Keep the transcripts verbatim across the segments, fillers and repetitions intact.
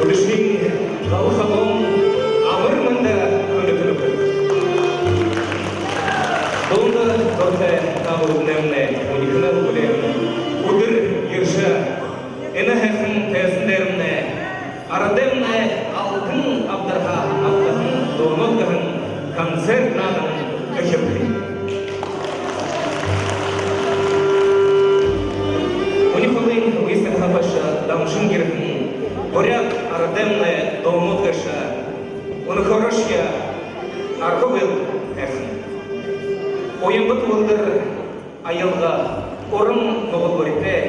Үдэшын галхалуун амар мэндэ, хүндэтэ нүхэд! Дуунда дуратай та бүгэдэниие үнэхөөр хүлеэжэ, үдэр ерэжэ, энэ һайхан тайзан дээрэмнай арадаймнай алтан абдарһаа абтаһан дуунууд гэһэн концерт нааданда эхилхэнь. Үни холын үеын һайхан дамжан ерэһэн буряад арадаймнай дуунууд гээшэ үнэхөөрөөшье аргагүй һайхан. Уянга, түгэлдэр аялга, уран нугалбаритай,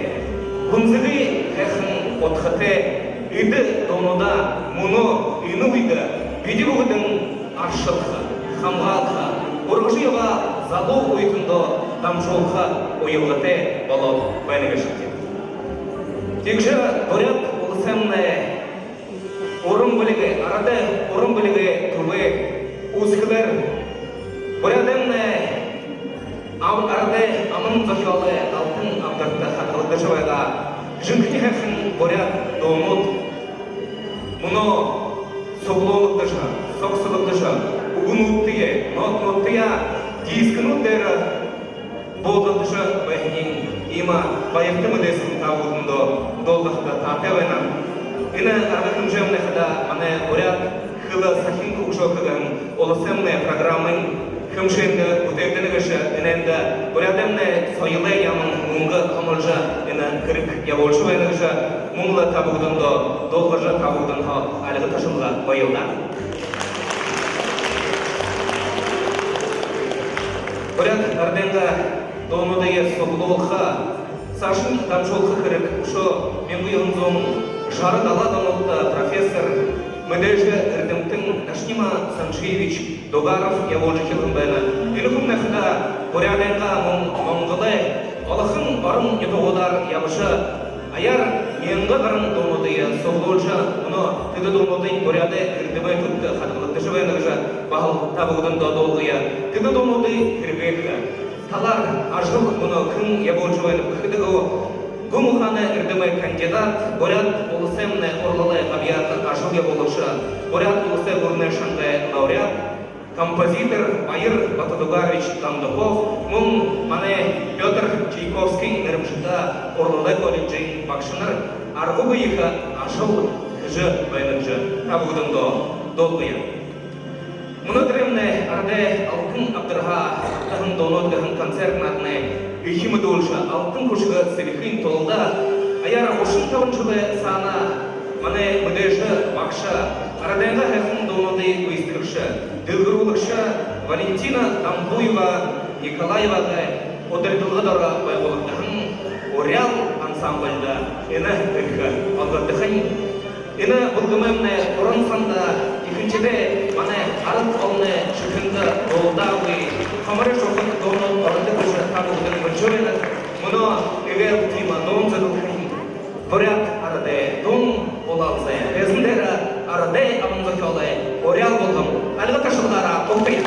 гүнзэгы һайхан удхатай эдэ дуунуудаа мүнөө энэ үедэ бидэ бүгэдэн аршалха, хамгаалха, ургажа ябаа залуу үетэндөө дамжуулха уялгатай болоод байна гээшэбди. Тиигэжэ Буряад Уласаймнай уран бэлигэй, арадай уран бэлигэй түбэй үүсхэлээр Буряадаймнай ам-, арадай аман зохёолой алтан абдарта хадгалагдажа байгаа жэнхэни һайхан буряад дуунууд мүнөө суглуулагдажа, согсологдожо, үгэнүүдтэеэ, нотануудтаяа дискэнүүд дээрэ буудагдажа байһаниинь иимэ баярта мэдээсэл та бүгэдэндөө дуулгахада таатай байна. Энэ арга хэмжээмнай хадаа манай буряад хэлэ сахин хүгжөөхэ гэһэн уласаймнай программын хэмжээндэ бүтээгдэнэ гээшэ. Энээндэ Буряадаймнай соёлой яаман мүнгэ хомолжо, энэ хэрэг ябуулжа байна гээшэ. Мүн лэ та бүгэдэндөө дуулгажа, та бүгэдэнһөө альга ташалга гуйлаа. Буряад арадайнгаа дуунуудые суглуулха, саашань дамжуулха хэрэг үшөө мянга юһэн зуун жаран, далаад онуудта профессор, мэдээжэ эрдэмтэн Дашинима Санжиевич Дугаров ябуулжа эхилһэн байна. Энэ хүмнай хадаа Буряадайнгаа, мүн Монголой олохон орон нютагуудаар ябажа, аяар мянга гаран дуунуудые суглуулжа, мүнөө тэдэ дуунуудынь Буряадай эрдэмэй түбтэ хадгалагдажа байна гэжэ баһал та бүгэдэндөө дуулгая. Тэдэ дуунуудые хэрэглэхэ талаар ажал мүнөө хэн ябуулжа байнаб гэхэдэ, гүн ухаанай эрдэмэй кандидат, Буряад Уласаймнай урлалай габьяата ажал ябуулагша, Буряад Уласай гүрэнэй шангай лауреат, композитор Баир Батодугарович Дондуков, мүн манай Пётр Чайковскиин нэрэмжэтэ урлалай колледжын багшанар аргагүй ехэ ажал хэжэ байна гэжэ та бүгэдэндөө дуулгая. Мүнөөдэрэймнай арадай алтан абдарһаа абтаһан дуунууд гэһэн концерт наадамнай эхи мэдүүлжэ, алтан хүшэгөө сэбэхын тулада аяар гушан табан жэлэй саана манай мэдээжэ багша, арадайнгаа һайхан дуунуудые гүйсэдхэгшэ, дэлгэрүүлэгшэ Валентина Дамбуева-Николаевагай ударидалга доро байгуулагдаһан «Уряал» ансамбльда энэ эрхэ олгогдохонь. Энэ бүлгэмэймнай уран санда ехэнхидээ манай арад олоной шэхэндэ дуулдаагүй, хамарай шуһан дуунууд ородог гэжэ та бүгэдэн мэдэжэ байнат. Мүнөө эгээл тиимэ дуун зөөлхэнь, буряад арадай дуун. Улаалзай тайзан дээрэ арадай аман зохёолой «Уряал» болгон альга ташалгаараа угтая.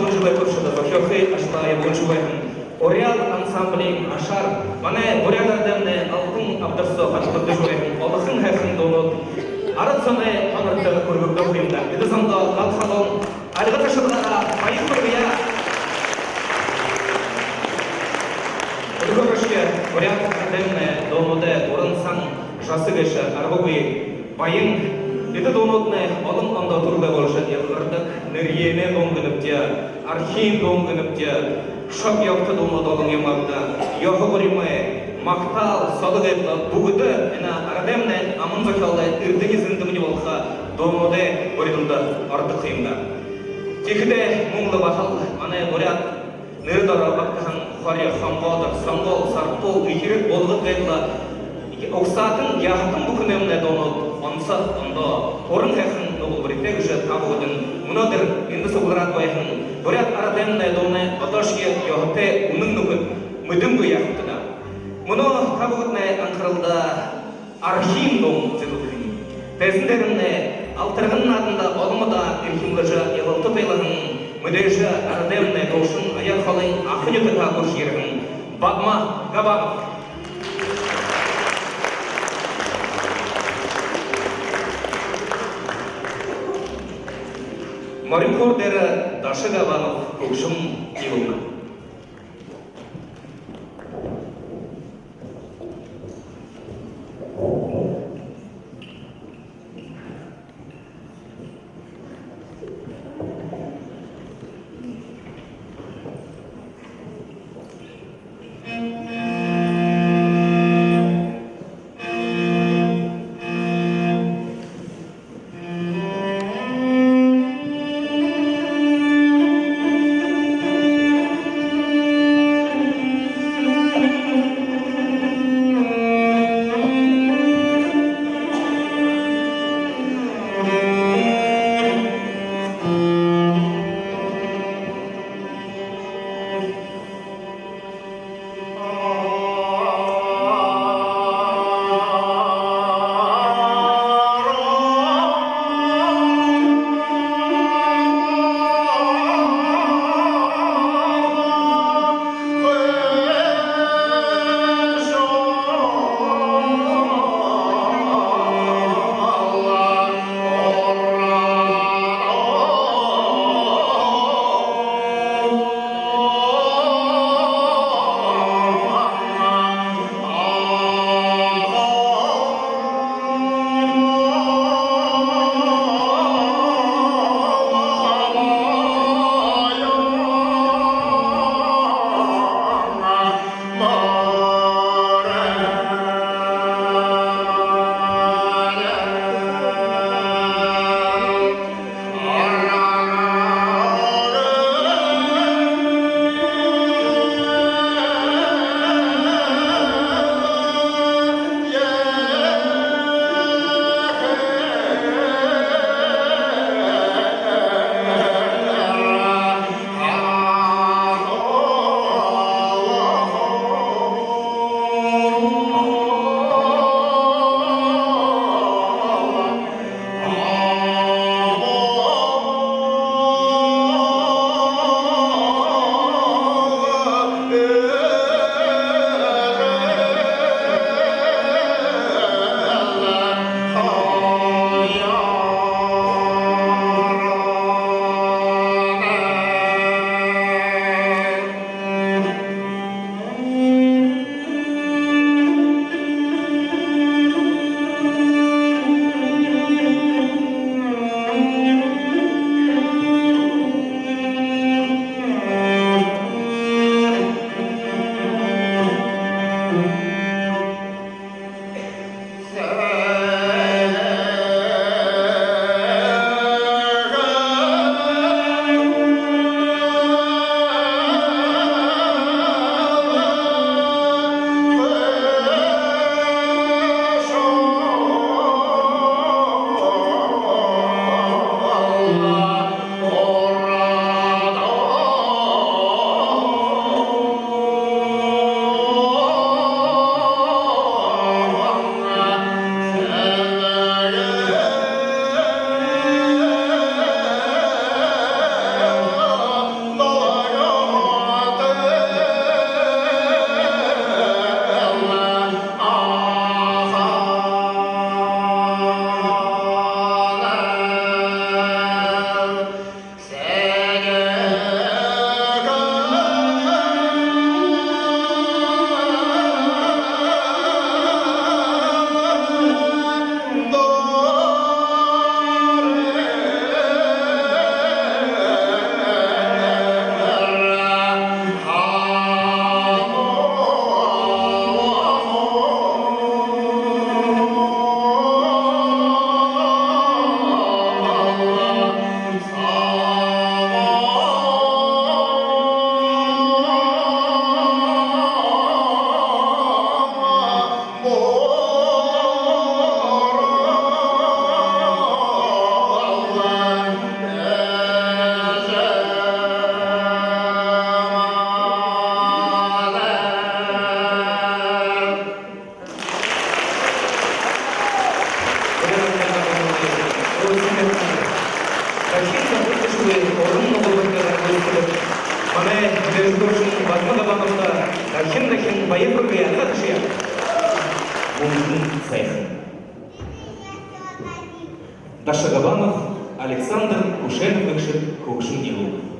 Жэлэй туршада зохёохы ажалаа ябуулжа байһан «Уряад» ансамблиин ашаар манай буряад арадаймнай алтан абдарсаа хадхалдажа байһан олохон һайхан дуунууд арад зоной хонорто хүргэгдэхэ юм даа. Эдэ зондоо гал халуун, альга ташалгаараа баян хүргэе. Үлгэрөөрөө буряад арадаймнай дуунуудай уран сан жаса гээшэ аргагүй баян. Эдэ дуунууднай олон ондоо түрэлэй боложо илгардаг. Нэрьеэнэй дуун гэнэбди, архиин дуун гэнэбди, шог ёһотой дуунууд олон юм ааб даа. Ёһо гуримай, магтаал, соло гээд лэ бүгэдэ энэ арадаймнай аман зохёолой эрдэни зэндэмэни болохо дуунуудай бүридэлдэ ородхо юм даа. Тиихэдээ мүн лэ баһал манай буряад нэрэ доро багтаһан хори, хонгоодор, сонгоол, сартуул, эхириг, булгад гээд лэ угсаатан, яһатан бүхэнэймнай дуунууд онсо ондоо, уран һайхан нугалбаритай гэжэ та бүгэдэн мүнөөдэр эндэ суглараад байһан буряад арадаймнай дуунай одоошье ёһотой үнэн нүхэд мэдэнгүй яахабта даа. Мүнөө та бүгэдэнэй анхаралда архиин дуун зэдэлхэнь. Тайзан дээрэмнай Алтарганын нааданда олон удаа эрхимлэжэ, ялалта туйлаһан, мэдээжэ арадаймнай дуушан Аяар холын Аха нютагһаа гүрөөжэ ерэһэн Бадма Габанов. Морин хуур дээрэ Даша Габанов хүгжэм иигээд. Манай нэрэлтөөшэн Базма Габановта дахин дахин баяр хүргэе, альга ташая. Мүнгэн сайхан. Даша Габанов, Александр Кушенов гэгшэд хүгшэн элүүр.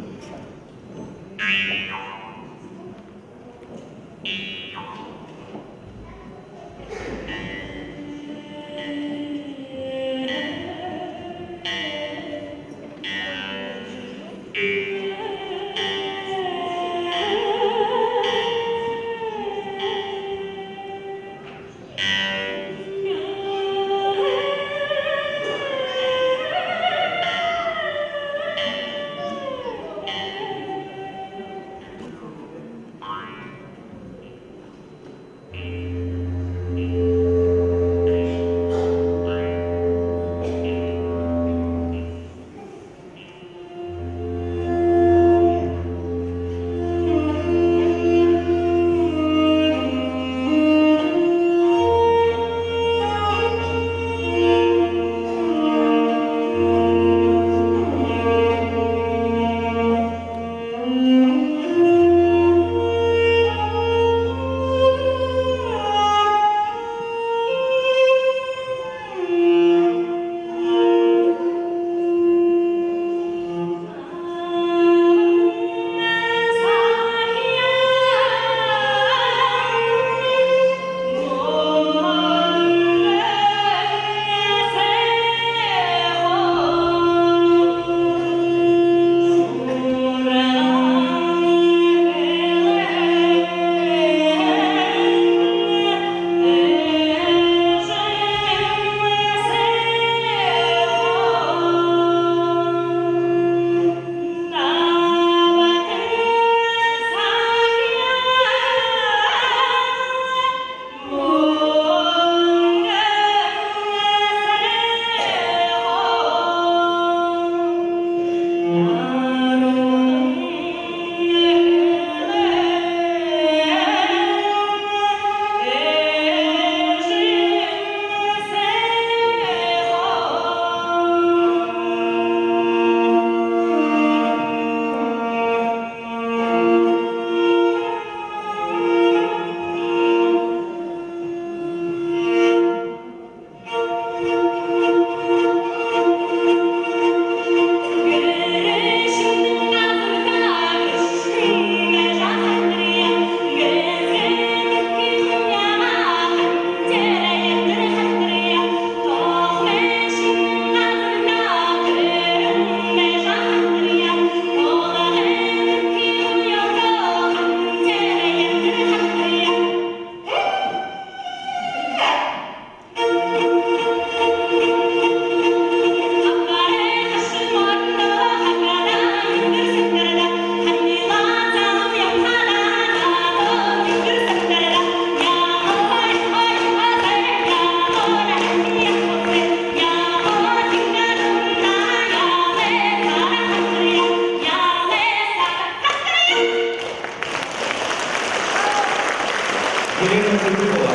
Елена Кутузова,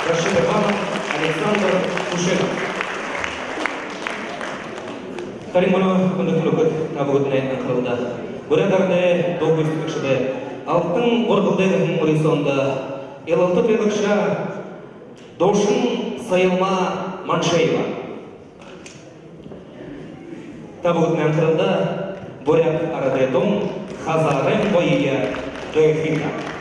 Рашид Абанов, Александр Кушенов. Харин мүнөө, хүндэтэ нүхэд, та бүгэдтнай анхаралда буряад арадай дуу гүйсэдхэгшэдэй алтан ургал дээрэ мүрысөөндэ илалта тайлаагша дуушан Соёлма Маншеева. Та бүгэдтнай анхаралда буряад арадай дуун «Хазаарай гоёо» дуулахань.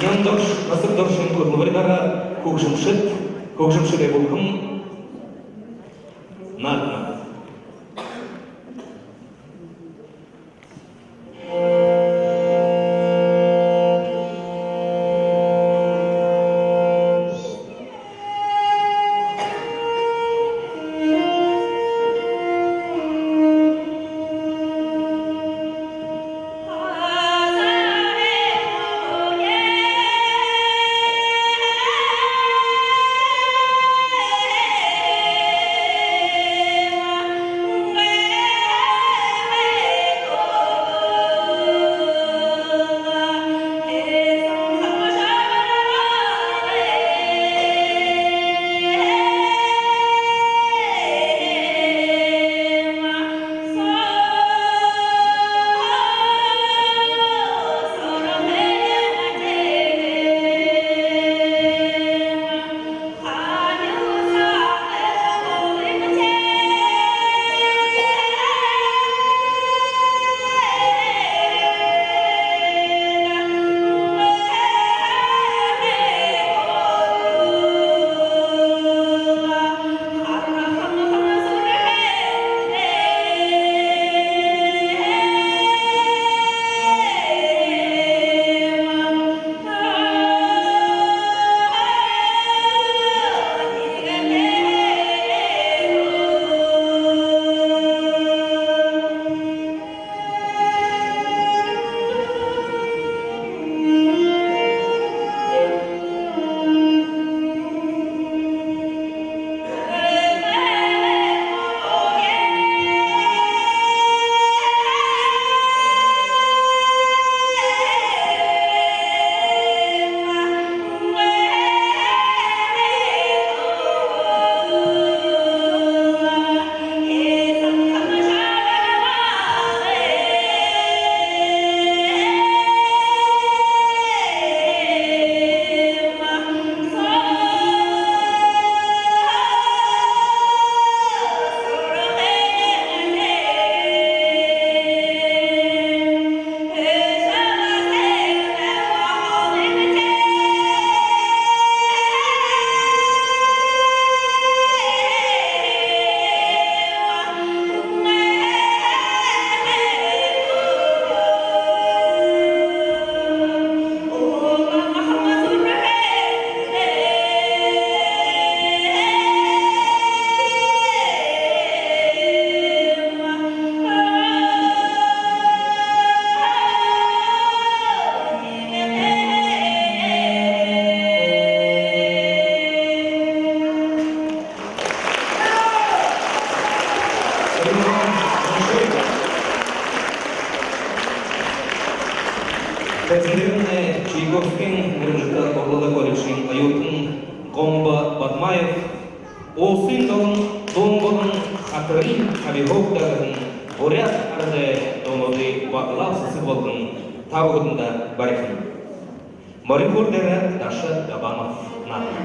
Нянда, наса дуршын хүдэлмэри дээрэ хүгжэмшэд, хүгжэмшэдэй бүлгэм наадана. Чайковскиин нэрэмжэтэ урлалай колледжын оюутан Гомбо Бадмаев уласай дуун болон хатарай хабиһаа дууһан буряад арадай дуунуудай баглааб сэсэг болгон та бүгэдэндэ бариха юм. Морин хуур дээрэ Даша Габанов наадана.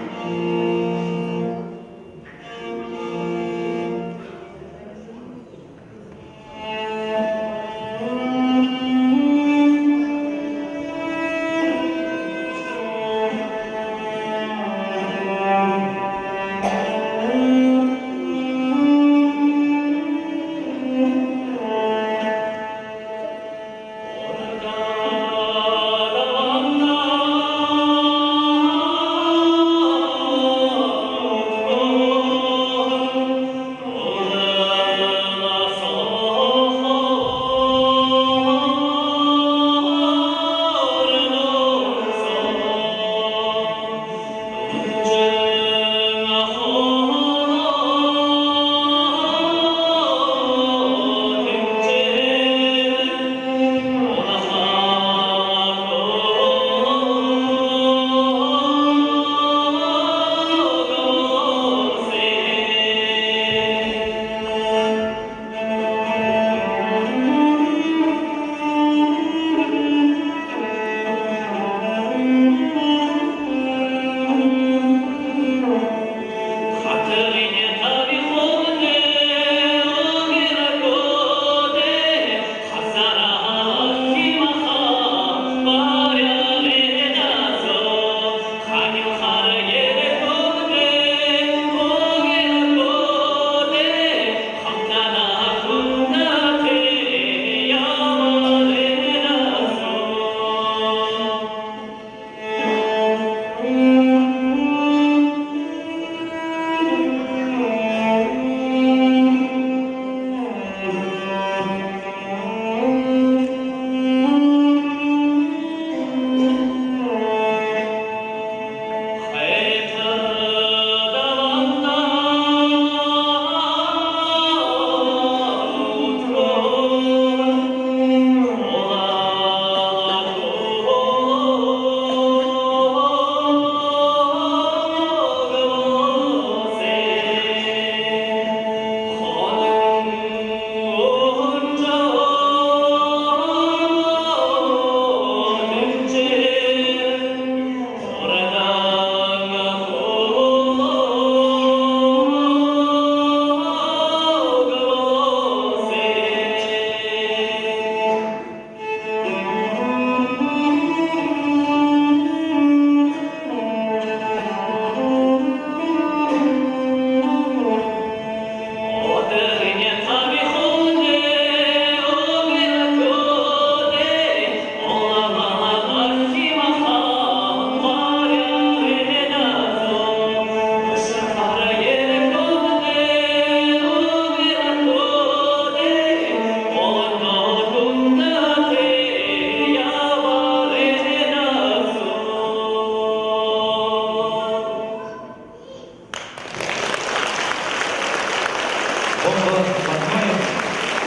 Гомбо Бадмаев,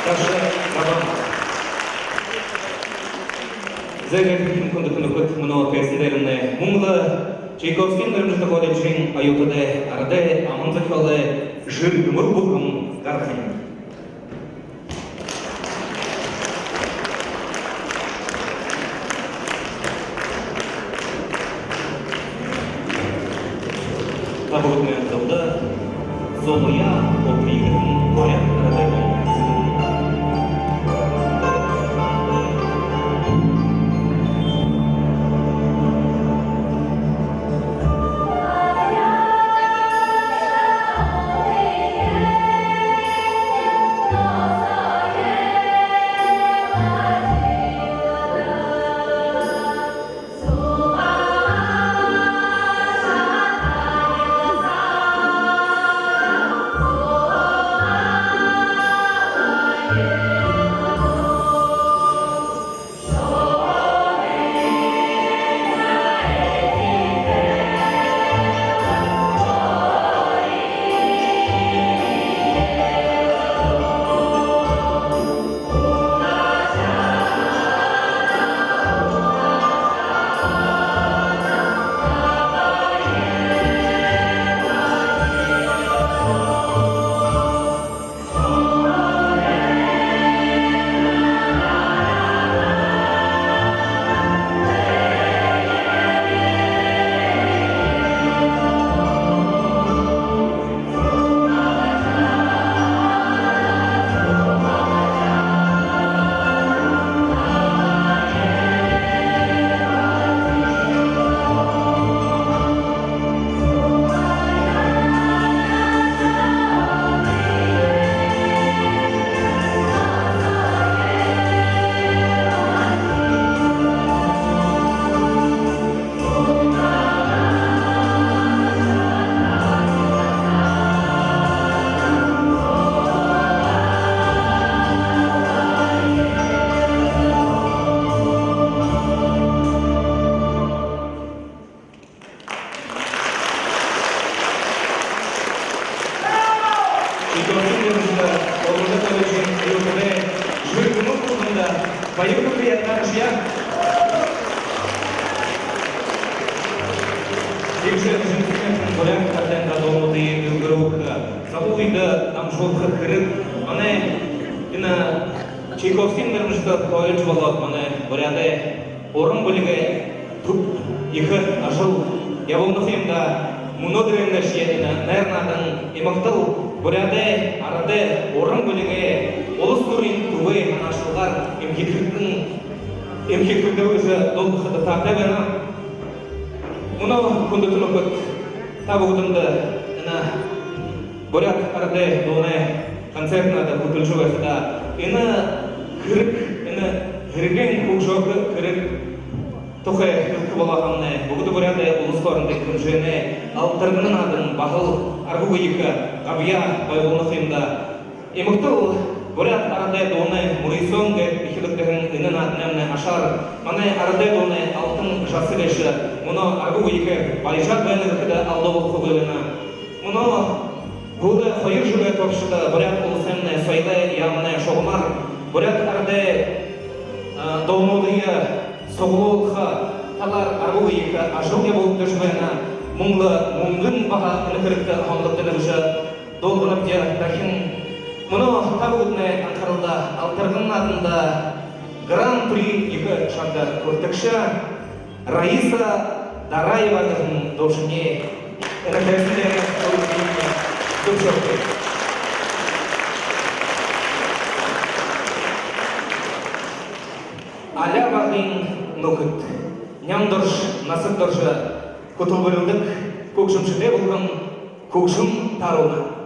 Даша Габанов. Зай, хүндэтэ нүхэд, мүнөө тайзан дээрэмнай мүн лэ Чайковскиин нэрэмжэтэ колледжын оюутадай арадай аман зохёолой «Жэрдэмэл» бүлгэм гараха юм. Та бүгэдын зугтаа зулая утаһан буряад арадай дуун. Урмада Толижын юундэ жэр гүмэн булганда баяр хүргэе, ятнааршье. Иигэжэ жэнхэни буряад арадайнгаа дуунуудые дэлгэрүүлхэ, залуу үедэ дамжуулха хэрэг манай энэ Чайковскиин нэрэмжэтэ колледж болоод манай Буряадай уран бэлигэй түб ехэ ажал ябуулна юм даа. Мүнөөдэрэймнай шье энэ найр наадан, «Имагтал» буряадай арадай уран бэлигэй улас түрын түбэй һанаашалгаар эмхидхэгдэн, эмхидхэгдээ гэжэ дуулгахада таатай байна. Мүнөө, хүндэтэ нүхэд, та бүгэдэндэ энэ буряад арадай дуунай концерт наада хүтэлжэ байхада, энэ хэрэг, энэ хэрэгэй хүгжөөхэ хэрэг тухай хэлэхэ болоо һаамнай, Бүгэдэ буряадай улас хоорондын хэмжээнэй «Алтаргана» наадан баһал аргагүй ехэ габьяа байгуулна юм даа. «Имагтал» буряад арадай дуунай мүрысөөн гээд эхилэгдэһэн энэ нааданаймнай ашаар манай арадай дуунай алтан жаса гээшэ мүнөө аргагүй ехээр баяжаад байна гэхэдэ алдуу болохогүй байна. Мүнөө һүүлэй хоёр жэлэй туршада Буряад Уласаймнай Соёлой яаманай шугамаар буряад арадай, а, дуунуудые суглуулха талаар аргагүй ехэ ажал ябуулагдажа байна. Мүн лэ мүнгэн баһа энэ хэрэгтэ хонологдоно гэжэ дуулганабди дахин. Мүнөө та бүгэдэнэй анхаралда «Алтаргана» нааданда гран-при ехэ шагта хүртэгшэ Раиса Дараева гэһэн дуушамни энэ тайзан дээрэ үргэн дүршөөгты. Аляа багын нүхэд, ням доржо, насаг доржо хүтэлбэрилдэг хүгжэмшэдэй бүлгэм хүгжэм тааруулна.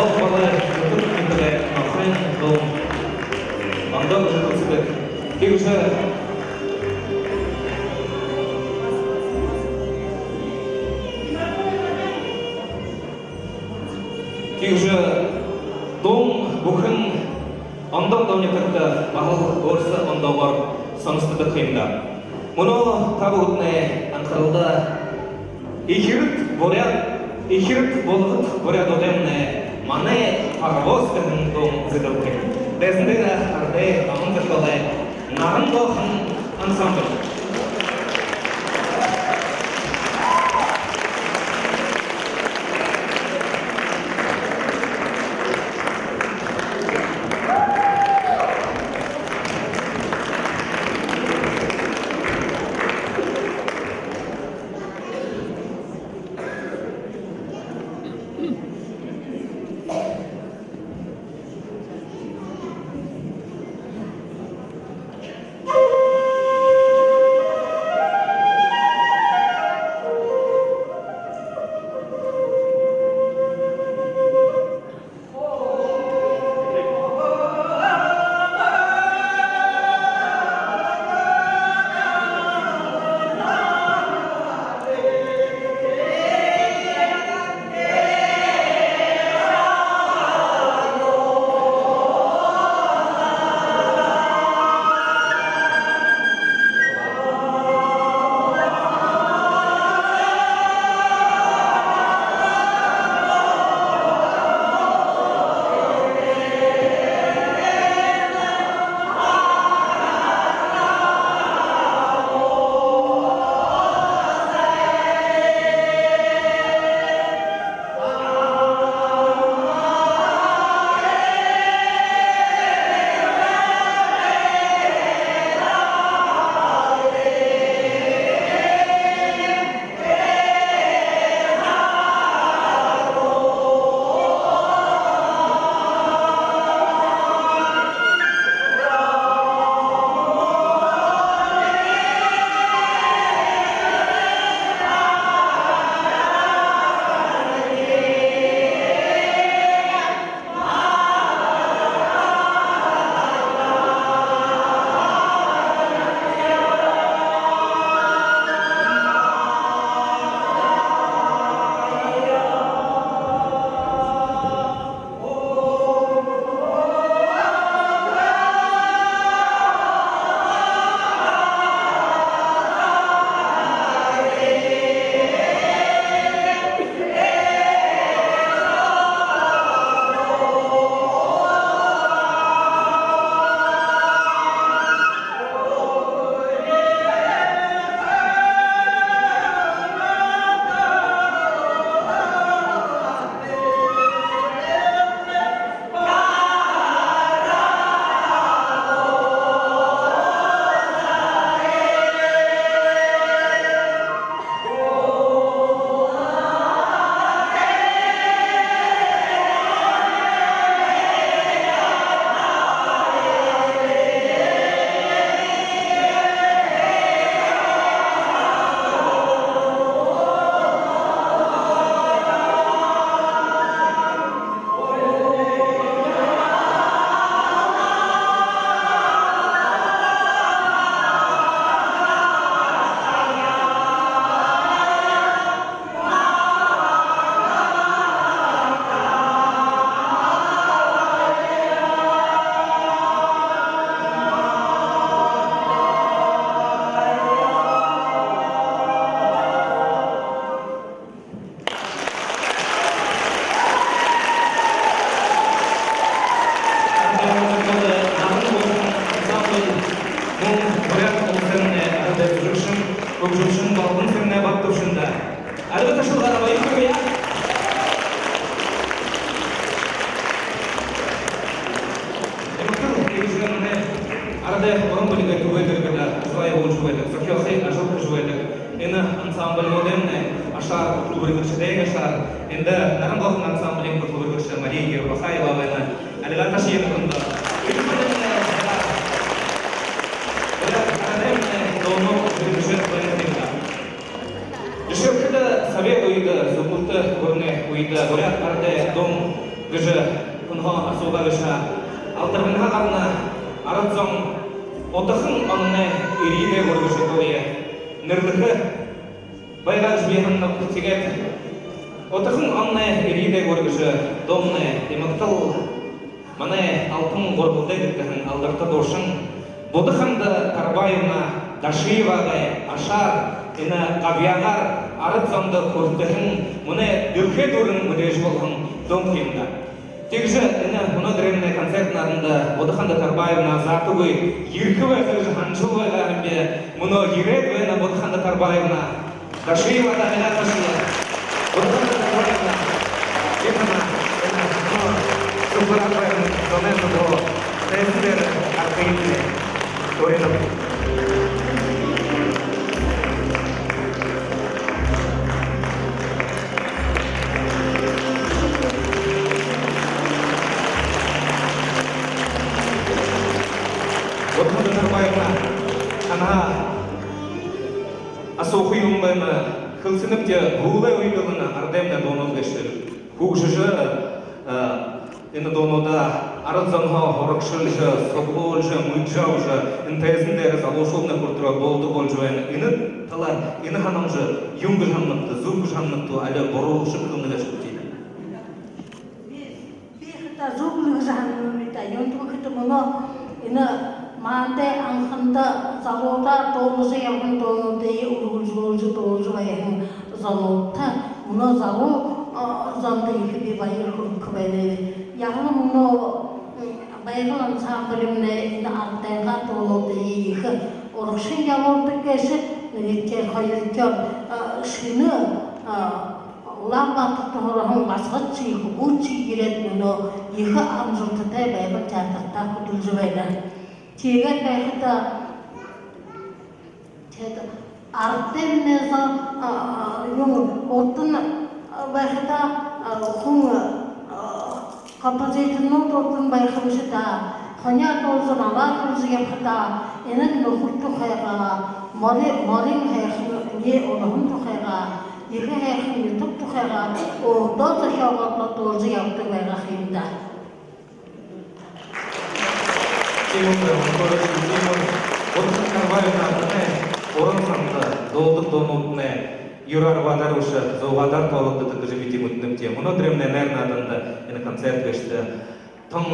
Балай нютаг нютагай нохойн дуун ондоо гэжэ үзэгдэдэг. Тиигэжэ, тиигэжэ дуун бүхэн ондоо ондоо нютагта баһал өөрсөө ондоогоор соносдодог юм даа. Мүнөө та бүгэдэнэй анхаралда «Эхирид буряад, эхирид Булгад буряадуудаймнай манай паровоз» гэһэн дуун зэдэлхэй. Дайсан дээрэ арадай номон зохёолой «Наран-Гоохон» ансамбль. Мүн Буряад уласай арадай зүжэгшэн, хүгжэмшэн Балдан Сэрэнэй бага түбшэндэ. Альга ташалгаараа баяр хүргэе. Эмхил ээжэмнай арадай уран бэлигэй түбэй дэргэдэ ажалаа ябуулжа байдаг, зохёохы ажал хэжэ байдаг. Энэ ансамбльнуудаймнай ашаар, хүтэлбэрилэгшэдэй ашаар эндэ Наран-Гоохон ансамблиин хүтэлбэрилэгшэ Мария Ербахаева байна. Альга ташая мүнөө. Энэ бүлэмнай, Буряад арадаймнай дуунууд бэлдэжэ байна юм даа. Жэшээлхэдэ, совет үедэ, зүблэлтэ гүрэнэй үедэ буряад арадай дуун гэжэ хүнһөө асуугаа гээшэ. Алдарганһаа гарана. Арад зон «Удахатай онной эрьедэ гүргэжэ» дууе нэрлэхэ байгаа гэжэ би һананаб. Тиигээд «Удахатай онной эрьедэ гүргэжэ» дуумнай имагтал манай алтан гургалдай гэгдэһэн алдарта дуушан Будаханда Тарбаевна Дашиевагай ашаар, энэ габьяагаар арад зондо хүртэһэн, мүнөө дэлхэй дүүрэн мэдээжэ болоһон дуун юм даа. Тиигэжэ энэ мүнөөдэрэймнай концерт нааданда Будаханда Тарбаевна заатагүй ерэхэ байха гэжэ һанажал байгаа һэмби. Мүнөө ерээд байна Будаханда Тарбаевна. Дашиева Дамира Дашиевна. Будаханда Тарбаевна. Итана, итана. Субарабай, зонэ субо. Тезэн дээрэ архаимнай. Орина. Будаханда Тарбаевна. Ана асууха юм байна. Хэлсэнэбди, һүүлэй үедэ лэ энэ арадаймнай дуунууд гээшэ хүгжэжэ, э, энэ дуунуудаа арад зонһоо һурагшалжа, суглуулжа, мэдэжэ абажа, энэ тайзан дээрэ залуушуулнай хүрэтэрөө дуулдаг болжо байна. Энэ талаар, энэ һанамжа юун гэжэ һананабта, зүб гэжэ һананабта, али буруу гэжэ һананабта? Би хадаа зүб лэ гэжэ һананаб даа. Юундэб гэхэдэ, мүнөө энэ манда анханда залуудаар дуулажа ябаһан дуунуудые үргэлжэлүүлжэ дуулажа байһан зонуудта, мүнөө залуу, а, зондо ехэ би баяр хүргэхэ байнаб. Яагаад мүнөө, м, «Байгал» ансамбльмнай энэ арадайнгаа дуунуудые ехэ урагшань ябуулдаг гээшэ, нэгэтээр, хоёрдохёор, а, шэнэ, а, Улаан-Баатарта һураһан басагадшье, хүбүүдшье ерээд, мүнөө ехэ амжалтатай «Байгал» театрта хүдэлжэ байна. Тиигээд байхада, тиигээд арадаймнай зон, а, юун, урдань, а, байхада, а, хүн, а, композиторнууд урдань байха бэшэ даа. Хониёо дуулажа, налаа дуулажа ябахадаа, энэ нүхэр тухайгаа, мори-, морин һайхан, нэ, унаһан тухайгаа, ехэ һайхан нютаг тухайгаа урдаа зохёогоод дуулажа ябадаг байгаа юм даа. Тиимэ, Анатолий, тиимэ. Будаханда Тарбаевна, танай уран санда дуулдаг дуунууднай юрөөр, арбаадаар бэшэ, зуугаадаар тоологдодог гэжэ бидэ мэдэнэбди. Мүнөөдэрэймнай найр нааданда, энэ концерт гээшэдэ тон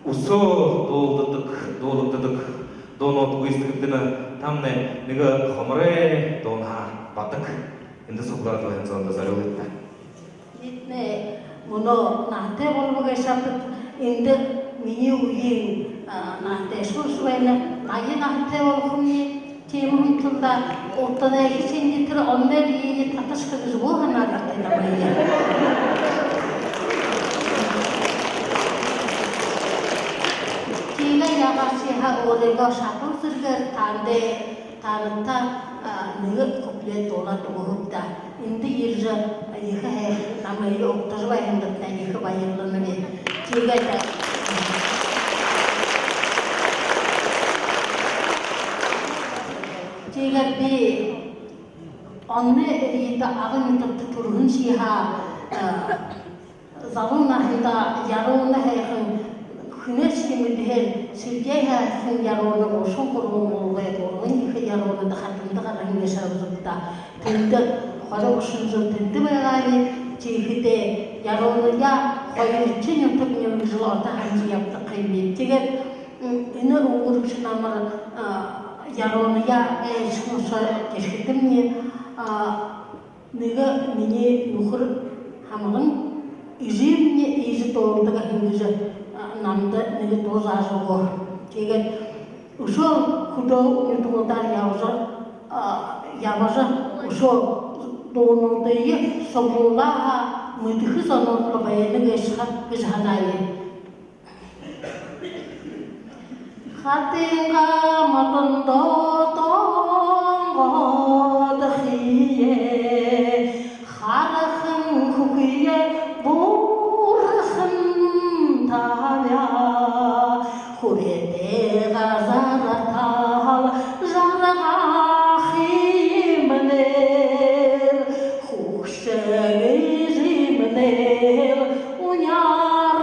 үсөө дуулдадаг, дуулагдадаг дуунууд гүйсэдэгдэнэ. Тамнай нэгэ хомор дуунһаа бадаг эндэ суглараад байһан зондо зорюулыт даа. Бидэнэй мүнөө наһатай болобо гээшэ аабзабди, эндэ минии үеын, а, наһатайшуул байна. Наян наһатай болохомни, тиимэ һэн тулдаа, утадай хичээнди тэрэ онной бэеэ таташаха гэжэ бү һанаад артай намайе. Тиигээ яагаашье һаа, өөрынгөө шадал зэргээр таанадта, таанадта, а, нэгэ куплет дуулаад үгэхэб даа. Эндэ ерэжэ, а, ехэ һай-, намайе угтажа байһандатнай ехэ баярланаб. Тиигээд, тиигээд би онной эрьедэ Ага нютагта түрэһэн шье һаа, а, залуу наһандаа Яруунын һайхан, хүнөөшье мэдэһээр, Сергей һайхан Яруунын гушан гурбан гурбан ехэ Яруунада хатанда гараһан гээшэ аабзабди даа. Тэндэ хори гушан жэл тэндэ байгааб. Тиихэдээ Яруунаяа хоёрдохи нютаг нэрлэжэ, одоо һанажа ябадаг юм биб. Тиигээд, м, энэ үнгэрэгшэ намар, а, Яруунаяа айлшан ошоо ерэхэдэмни, а, нэгэ минии нүхэр һамган эжымни иигэжэ дуулдаг һэн гэжэ, а, намда нэгэ дуу заажа үгөө. Тиигээд үшөө хүдөө нютагуудаар ябажа, а, ябажа, үшөө дуунуудые суглуулаа һаа, мэдэхэ зонууд лэ байна гээшэ ха гэжэ һанааб. Хатынгаа модондоо тонгоодохые, харахан хүхые бурхан табяа. Хүрээтэй газартаал жаргахымнай, хүгшэг эжымнай уняа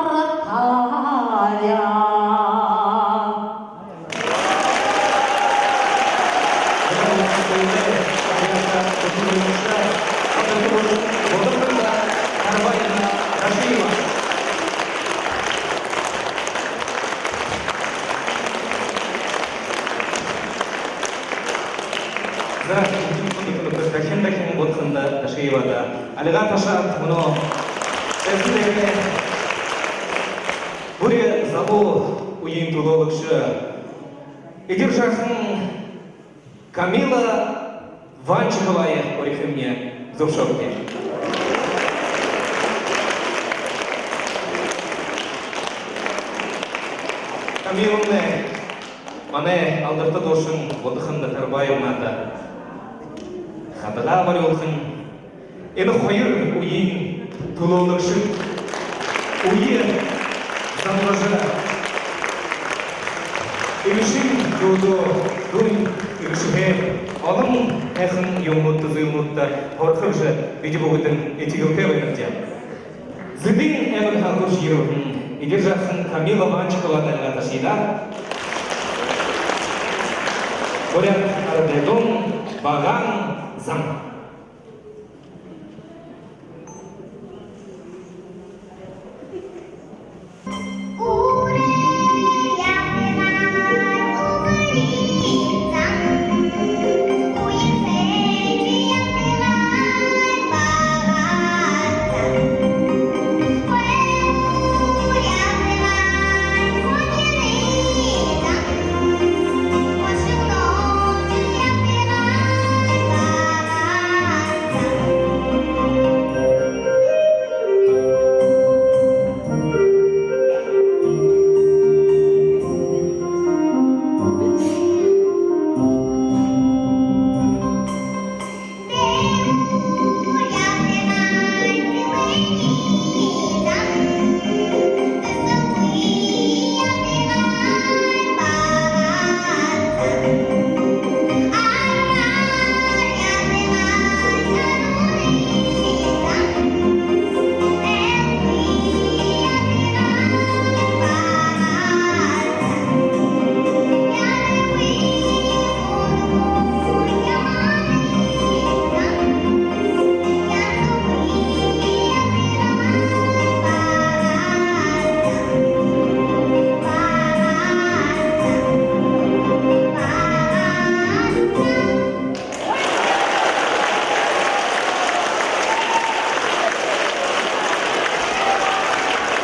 Мүнөө эзэн дээрээ бүри залуу үеын түлөөлэгшэ, эдир жаахан Камила Ванчиковае урихымни зүбшөөгты. Камилнай манай алдарта дуушан Будхан Батарбаевнада хадаа барюулхань, энэ хоёр үеын түлөөлэгшэд үе замбажа, эгэшын дуудаа, дуу эгэшэһээ олон һайхан юумэнүүдтэ, зүйлнүүдтэ һурахаб гэжэ бидэ бүгэдэн этигэлтэй байнабди. Зэдын аймагһаа хүрэжэ ерэһэн эдир жаахан Камила Ванчикова дальгаа ташыдаа. Буряад арадай дуун «Багаан зан».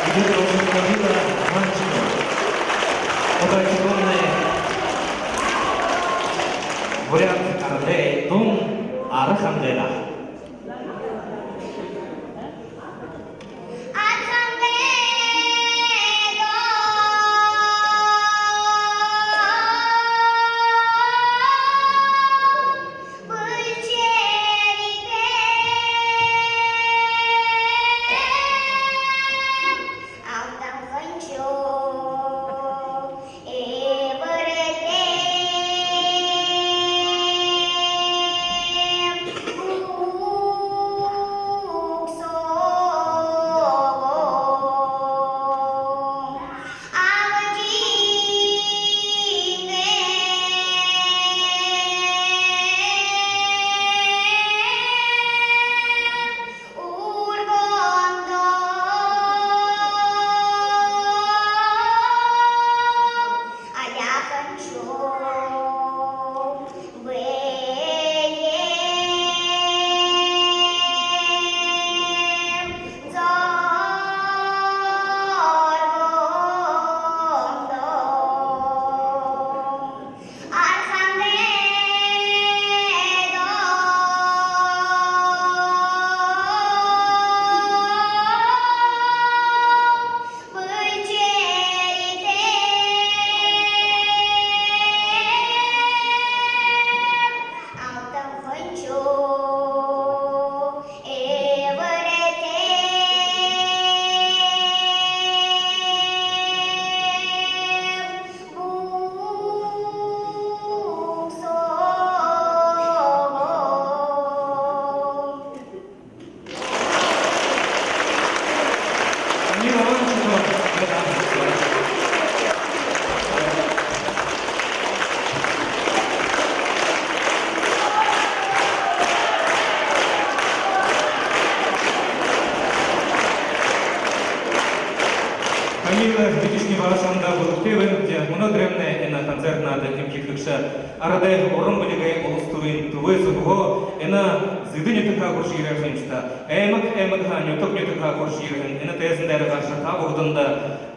Эдир дуушан Камила Ванчикова. Удаа тиимэ буряад арадай дуун «Ара хангайда». Камила, бидэ шни баһа шамда бэлэгтэй байнабди. Мүнөөдэрэймнай энэ концерт наада эмхидхэгшэ арадай уран бэлигэй улас түрын түбэй зүгһөө Энэ Зэдын нютагһаа хүрэжэ ерэһэн юм шта. Аймаг аймагһаа, нютаг нютагһаа хүрэжэ ерэһэн. Энэ тайзан дээрэ гаража, та бүгэдэндэ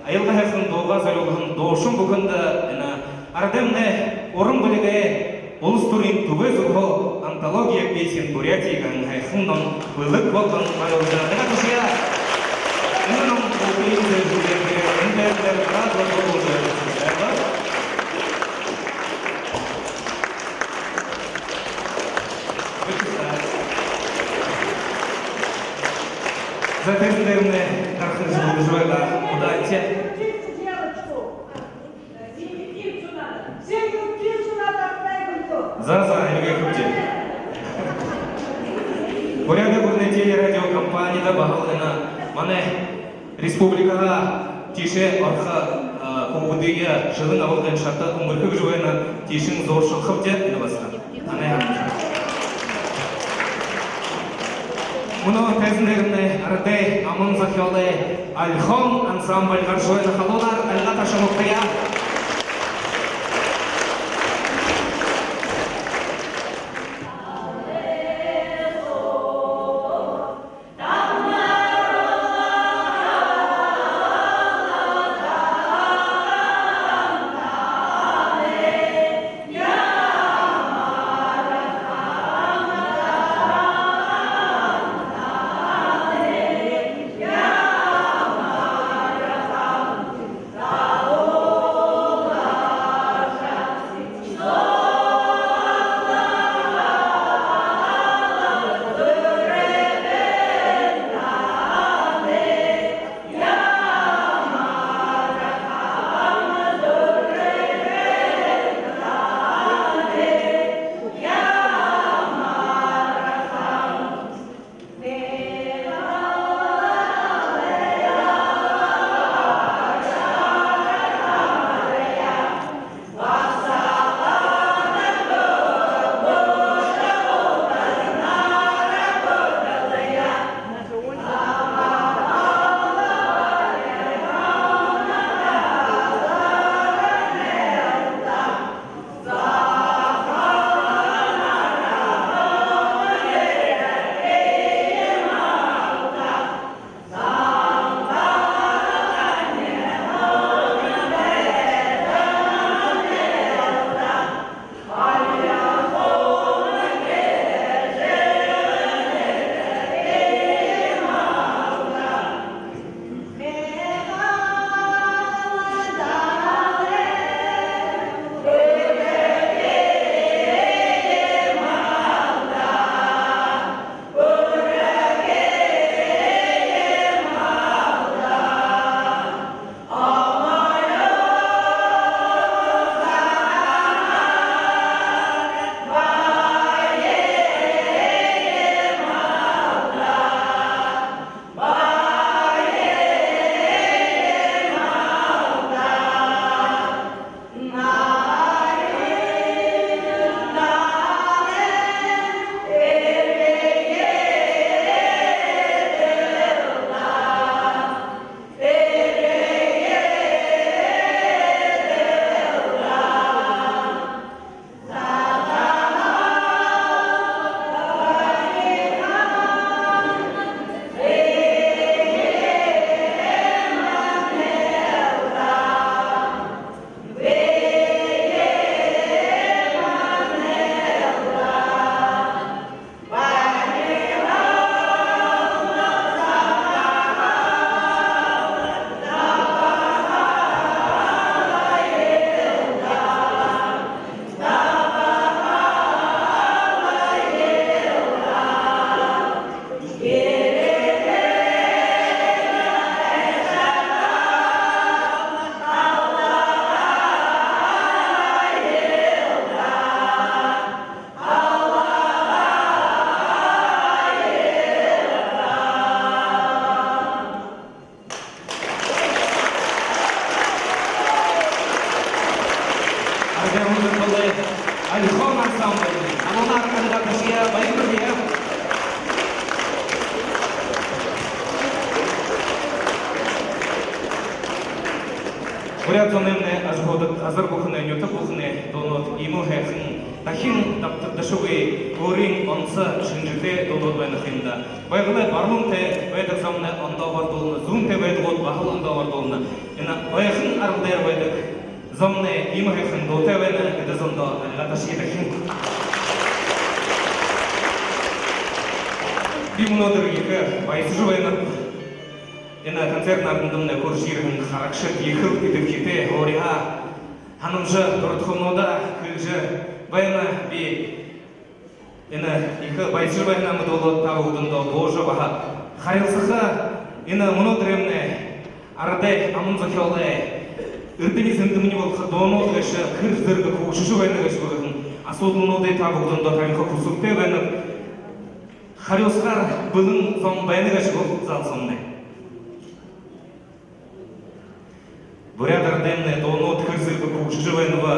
аялга һайхан дуугаа зорюулһан дуушан бүхэндэ энэ арадаймнай уран бэлигэй улас түрын түбэй зүрхөө «Антология песен Бурятии» гэһэн һайхан ном бэлэг болгон бариулжа байна. Альга ташая. Энэ ном бүхы энэ тайзан дээрэ, энэ тайзан дээрэ гараад, дуулуулжа байна. За, тайзан дээрэмнай гарахань зүбшэжэ байгаа. Удачи. За, за, эльгээхэбди. Буряадай гүрэнэй телерадиокомпанида баһал энэ манай республикаһаа тиишээ орохо, а, хүүгэдые шэлэн абалгын шата үнгэргэжэ байна. Тиишэнь зууршалхабди, энэ баһа. Танай һанажа. Мүнөө тайзан дээрэмнай арадай аман зохёолой «Ольхон» ансамбль гаража байна. Халуунаар альга ташамагтая. Аргамунда толой «Ольхон» ансамбль. Амунар кандакашье, баярмнай. Буряад зоноймнай ажаһуудаг газар бүхэнэй, нютаг бүхэнэй дуунууд иимэ һайхан Дахин дабтагдашагүй өөрын онсо шэнжэтэй дуунууд байна ха юм даа. Байгаалиин баруунтай байдаг зомнай ондоогоор дуулана, зүүнтэй байдагууд баһал ондоогоор дуулана. Энэ ойхон арал дээрэ байдаг зомнай иимэ һайхан дуутай байна, эдэ зондоо альга ташая дахин. Би мүнөөдэр ехэ баясажа байнаб. Энэ концерт наадандамнай хүрэжэ ерэһэн харагшад ехэл идэвхитэй, һууриһаа һанамжа дурадхануудаа хэлэжэ байна. Би энэ ехэ баясажа байһанаа мэдүүлээд, та бүгэдэндөө дуужа баһа харилсаха. Энэ мүнөөдэрэймнай арадай аман зохёолой «Эрдэни зэндэмни болохо дуунууд» гээшэ хэр зэргэ хүгжэжэ байна гээшэб гэһэн асуудалнуудые та бүгэдэндөө таниха хүсэлтэй байнаб. Харюусахаар бэлэн зон байна гээшэ гү зал соомнай? Буряад арадаймнай дуунууд хэр зэргэ хүгжэжэ байна бэ?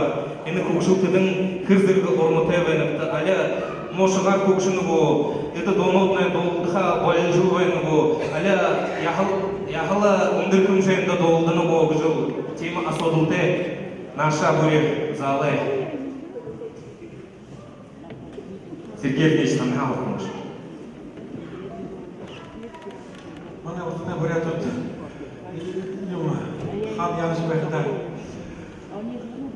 Энэ хүгжэлтэдэнь хэр зэргэ урматай байнабта? Али муушагаар хүгжэнэ гү? Эдэ дуунууднай дуулдахаа болижол байна гү? Али яһал-, яһала үндэр хэмжээндэ дуулдана гү гэжэл тиимэ асуудалтай. Наашаа бүри залай. Сергей Евгеньевич, танһаа һурахамнай. Манай урданай буряадууд юм, хаана яажа байхадаа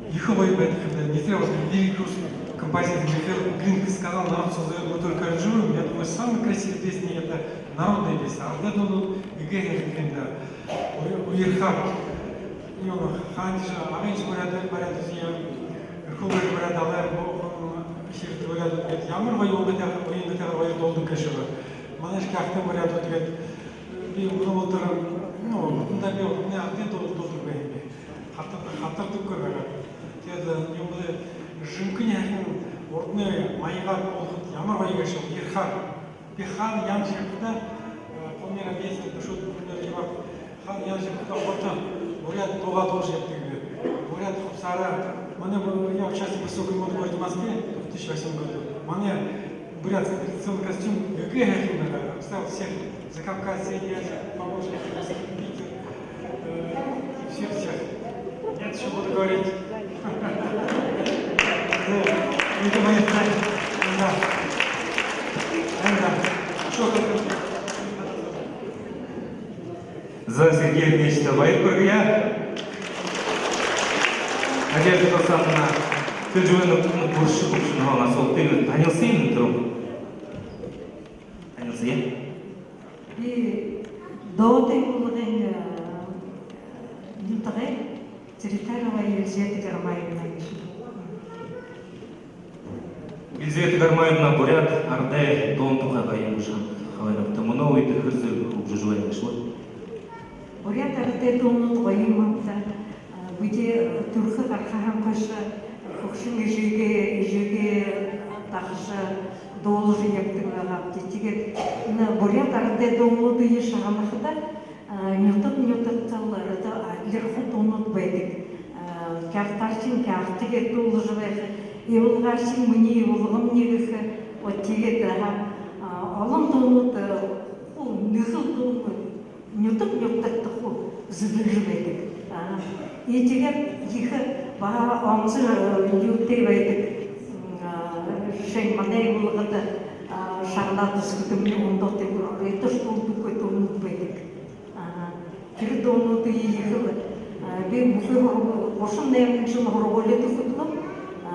ехэ гоё байдаг юм даа. Не зря вот великий русский композитор Михаил Глинка сказал: «Народ создаёт, мы только аранжируем». Я думаю, самые красивые песни — это народные песни. А вот это вот эгээ һайхан юм даа. Уй-, уярхаар. Юм, хаанашье, Агын буряад, буряад, Эрхүү буряад, Далай, Боохор, Сэрдэ буряад гээд ямар гоё уянгатайгаар, уянгатайгаар хоёр дуулдаг гээшэб. Манай шэхэ Агын буряадууд гээд, би мүнөө үдэр, ну, урдандаа би урданай Агын дуу дуулдаг байһан юм би. Хатар-, хатардаггүй байгаа. Тиигээд юм, бэлэй, жэнхэни һайхан урданай маягаар дуулахада ямар гоё гээшэб, уярхаар. Би хаана яажа ябахадаа, э, помню, песня, да что, например, ябаад, хаана яажа ябахадаа, одоо буряад дуугаа дуулжа ябадаг би. Буряад хубсаһаараа. Манай бу-, я участник высокой моды в городе Москве в две тысячи восьмом году. Манай бурятский традиционный костюм эгээ һайхан байгаа. Представь, всех Закавказья, Средняя Азия, Поволжье, Питер, э, всех-всех. Нет, ещё буду говорить. Ну, это мои знания. Да. Да. Что тут? За, Сергей Евгеньевичта баяр хүргэе. Надежда Хасановна, хэлэжэ байна, ну, хүршэ хүгшэн һаа асуултые танилсая юм түрүү. Танилсая. Би Доотой Булгын, э, нютагай Цветаева Елизавета Гармаевна гээшэб. Елизавета Гармаевна, буряад арадай дуун тухай гоё юм шанга хабаадагты. Мүнөө үедэ хэр зэргэ хүгжэжэ байна гээшэб? Буряад арадай дуунууд гоё юм ааб даа. А, бидэ, э, түрэхэ гарахаһаа хойшо хүгшэн эжыгээ, эжыгээ дахажа дуулажа ябадаг байгаабди. Тиигээд энэ буряад арадай дуунуудые шагнахада, а, нютаг нютагтал арадай адляархан дуунууд байдаг. А, кяартааршан кяарта гээд дуулажа байха, ивалгааршан минии ивалгамни гэхэ. Вот тиигээд, аха, а, олон дуунууд, э, хуу нэгэл дуун нютаг нютагтаа хуу зэдэлжэ байдаг. А, и тиигээд ехэ баһа онсо, э, юутэй байдаг. М, а, жэшээнь, манай ивалгада, а, «Шагнаад үзэхэдэмни» ондоо тэнгэри, это что, дуулдаггүй дуунууд байдаг. А, тэрэ дуунуудые ехэл, а, би бүхы һургу-, гушан найман жэл һургуулида хүдэлөөб, а,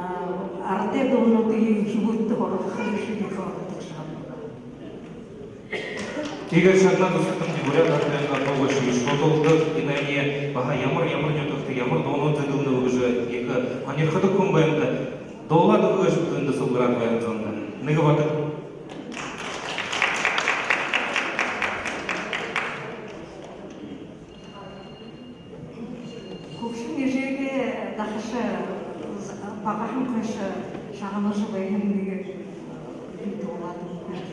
арадай дуунуудые үхибүүдтэ һургаха жэшээ ехэ ордог шагаан. Тиигээд «Шагнаад үзэхэдэмни» буряад арадайнгаа дуу гээшэ шудалдаг, энээниие баһа ямар, ямар нютагта ямар дуунууд зэдэлнэб гэжэ ехэ һонирходог хүн байнаб даа. Дуулаад үгэхэш, бүтэндэ субгараад байна зондо. Нэгэ бадаг. Хүгшэн эжыгээ дахажа, багаһаа хойшо шагнажа байһан нэгэ, э, дуулаад үгэхэш.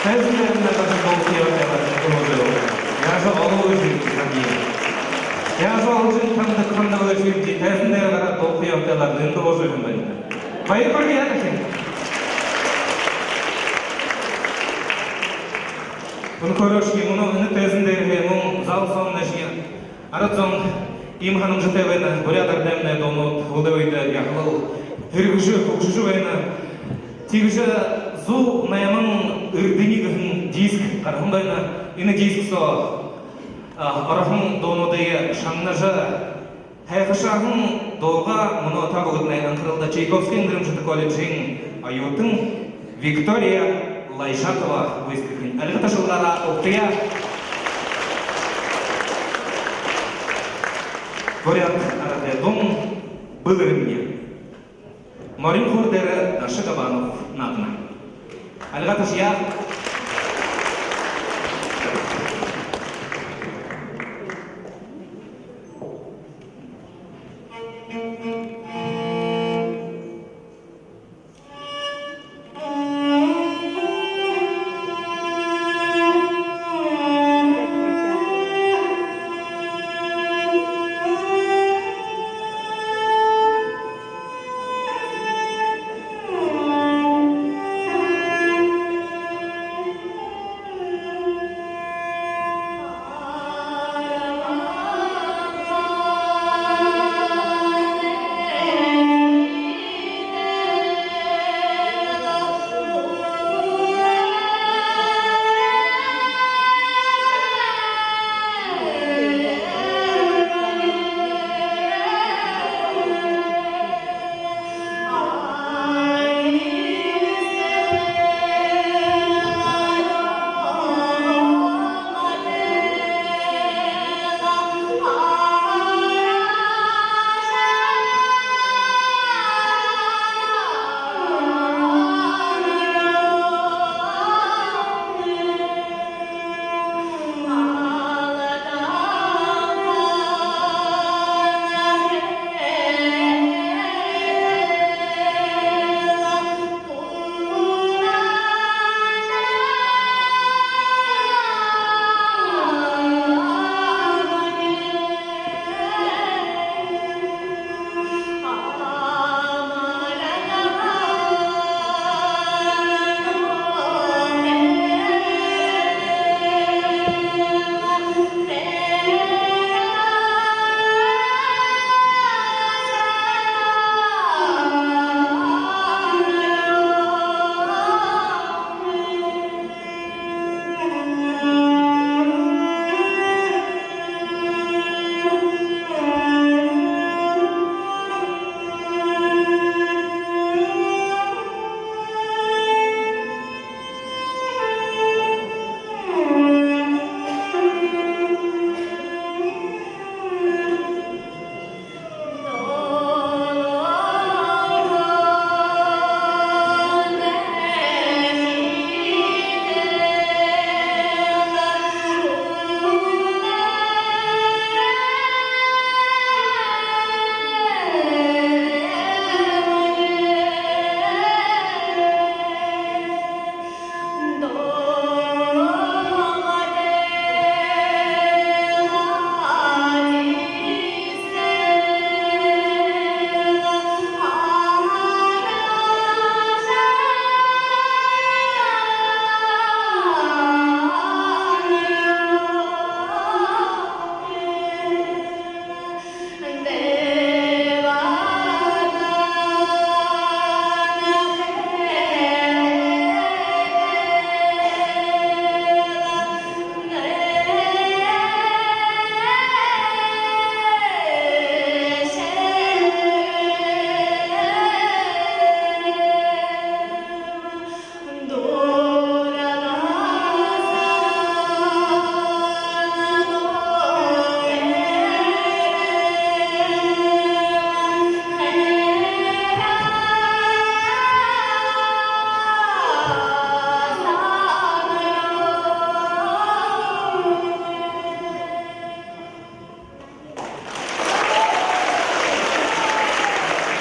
Тайзан дээрэ гараад дуулаха ёһотойлоор нэгэ болжо байна. Яажа олоол гэжэ шагни. Яажа олжо хандаа, хандаа гэжэ шагни. Тайзан дээрэ гараад дуулаха ёһотойлоор нэгэ болжо байна. Баяр хүргэе, яахаб. Үнэхөөрөөшье, мүнөө энэ тайзан дээрэ мүн зал соомнай арад зон иимэ һанамжатай байна. Буряад арадаймнай дуунууд үдэр үедэ яһала хэрэгжэ, хүгжэжэ байна. Тиигэжэ зуун найман «Эрдэни» гэһэн диск гараһан байна. Энэ диск соо, а, ороһон дуунуудые шагнажа, һайхашааһан дуугаа мүнөө та бүгэдэнэй анхаралда Чайковскиин нэрэмжэтэ колледжын оюутан Виктория Лайжакова гүйсэдхэхэнь. Альга ташалгаараа угтая. Буряад арадай дуун «Бэлэрэмни». Морин хуур дээрэ Даша Габанов наадана. Альга ташая.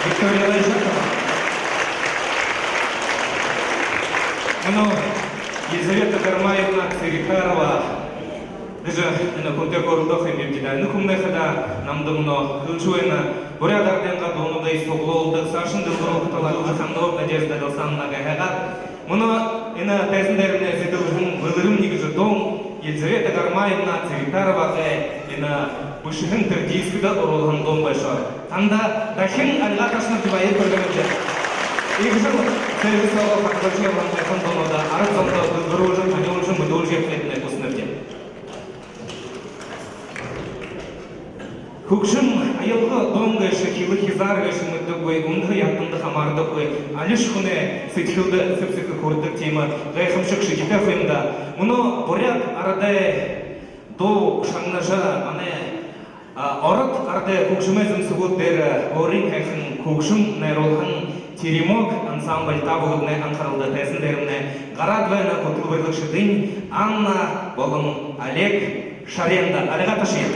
Виктория Лайжакова. Мүнөө Елизавета Гармаевна Церитарова гэжэ энэ хүнтэй хөөрэлдөө юм бибди даа. Энэ хүмнай хадаа намда мүнөө хэлэжэ байна. Буряад арадайнгаа дуунуудые суглуулдаг, саашань дэлгэрүүлхэ талаар Хамногов Надежда Галсановна гэһээр. Мүнөө энэ тайзан дээрэмнай зэдэлһэн «Бэлэрэмни» гэжэ дуун Елизавета Гармаевна Церитаровагай энэ бэшэһэн тэрэ дискдэ оруулһан дуун байшоо. Танда дахин альга ташанабди, баяр хүргэнэбди. Иигэжэл сэрэгэй соогоо хадгалжа ябаһан һайхан дуунуудаа арад зондоо дэлгэрүүлжэ, таниулжа, мэдүүлжэ ябахыетнай хүсэнэбди. Хүгшэн аялга дуун гээшэ, хилэ хизаар гээшэ мэдэдэггүй, үндэһэ ядтанда хамаардаггүй, алишье хүнэй сэдьхэлдэ сэбсэхэ хүрдэг тиимэ гайхамшаг шэхитэй юм даа. Мүнөө буряад арадай дуу шагнажа, манай, а, ород арадай хүгжэмэй зэмсэгүүд дээрэ өөрын һайхан хүгжэм найруулһан «Теремок» ансамбль та бүгэдэнэй анхаралда тайзан дээрэмнай гараад байна. Хүтэлбэрилэгшэдынь Анна болон Олег. Шарайнда, альга ташая.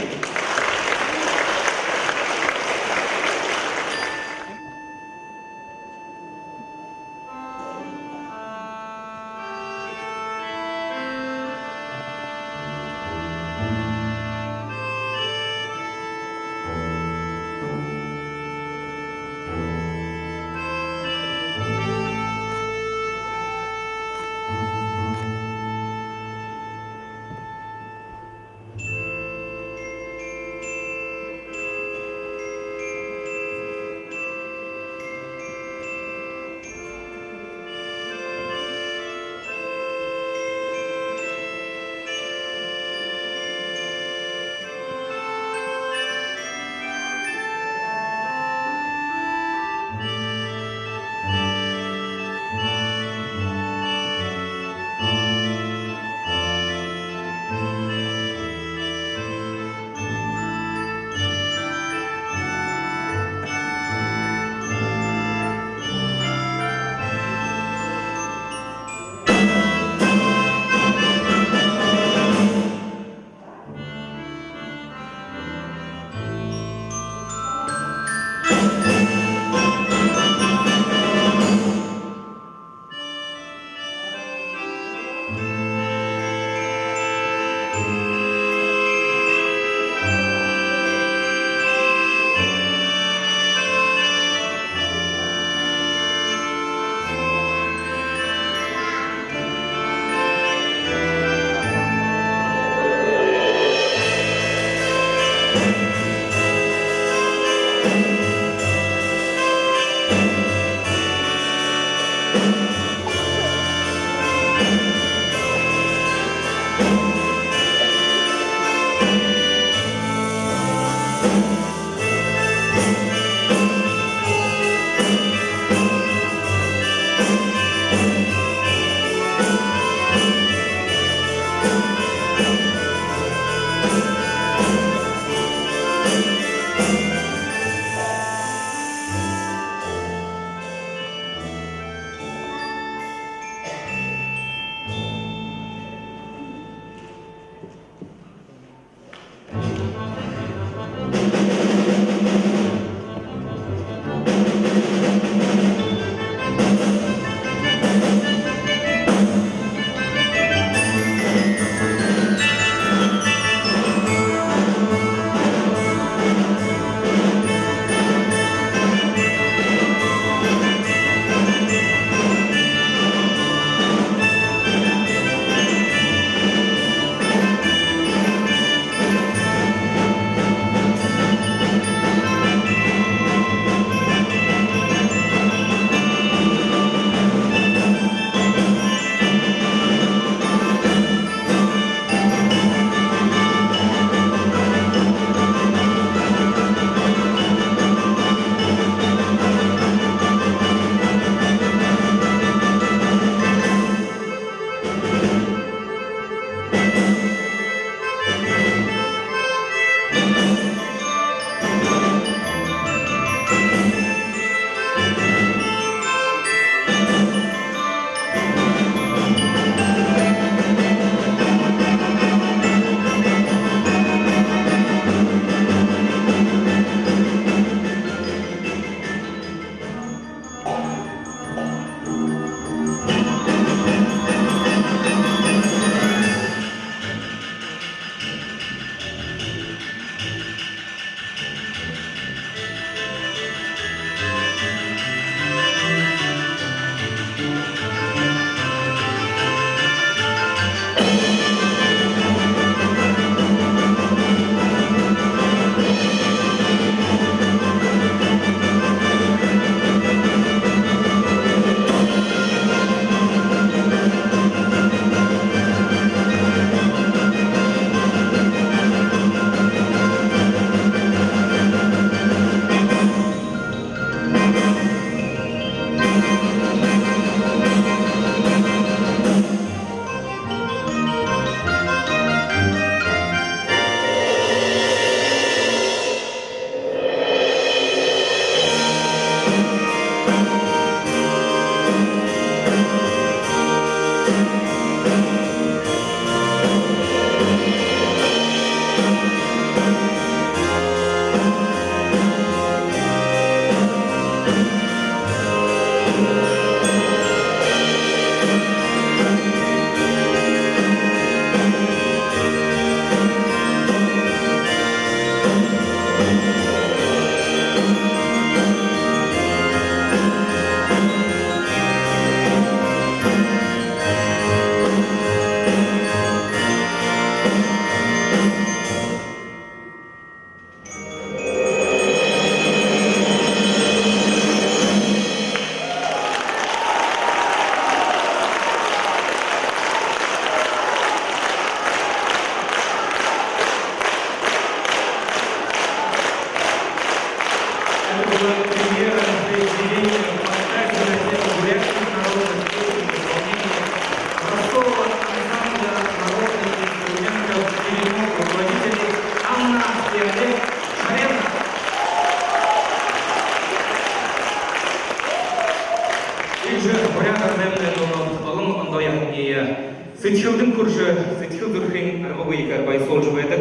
Сэдьхэлдэнь хүрэжэ, сэдьхэл зүрхэнь аргагүй ехээр баясуулжа байдаг.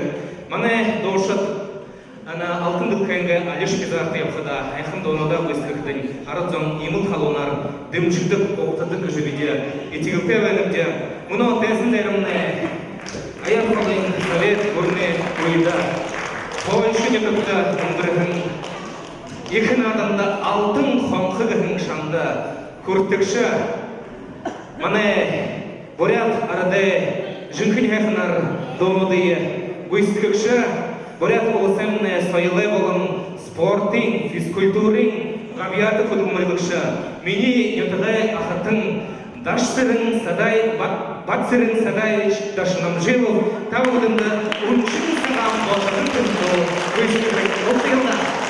Манай дуушад энэ алтан дэлхэйнгээ алишье хизаарта ябахадаа, һайхан дуунуудаа гүйсэхэхэдэнь, арад зон иимэл халуунаар дэмжэдэг, угтадаг гэжэ бидэ итгэлтэй байнабди. Мүнөө тайзан дээрэмнай Аяар голой совет гүрэнэй үедэ Польшын нютагта үнгэрһэн ехэ нааданда «Алтан хонхо» гэһэн шанда хүртэгшэ манай буряад арадай жэнхэни һайханаар дуунуудые гүйсэдхэгшэ, Буряад Уласаймнай соёлой болон спортын, физкультурын габьяата хүдэлмэрилэгшэ, минии нютагай ахатан Дашицырен Садаев, Ба-, Батцырен Садаевич Дашинамжилов, та бүгэдэндэ үншэн сагаан бодолтой гүйсэдхэнь. Уулзая.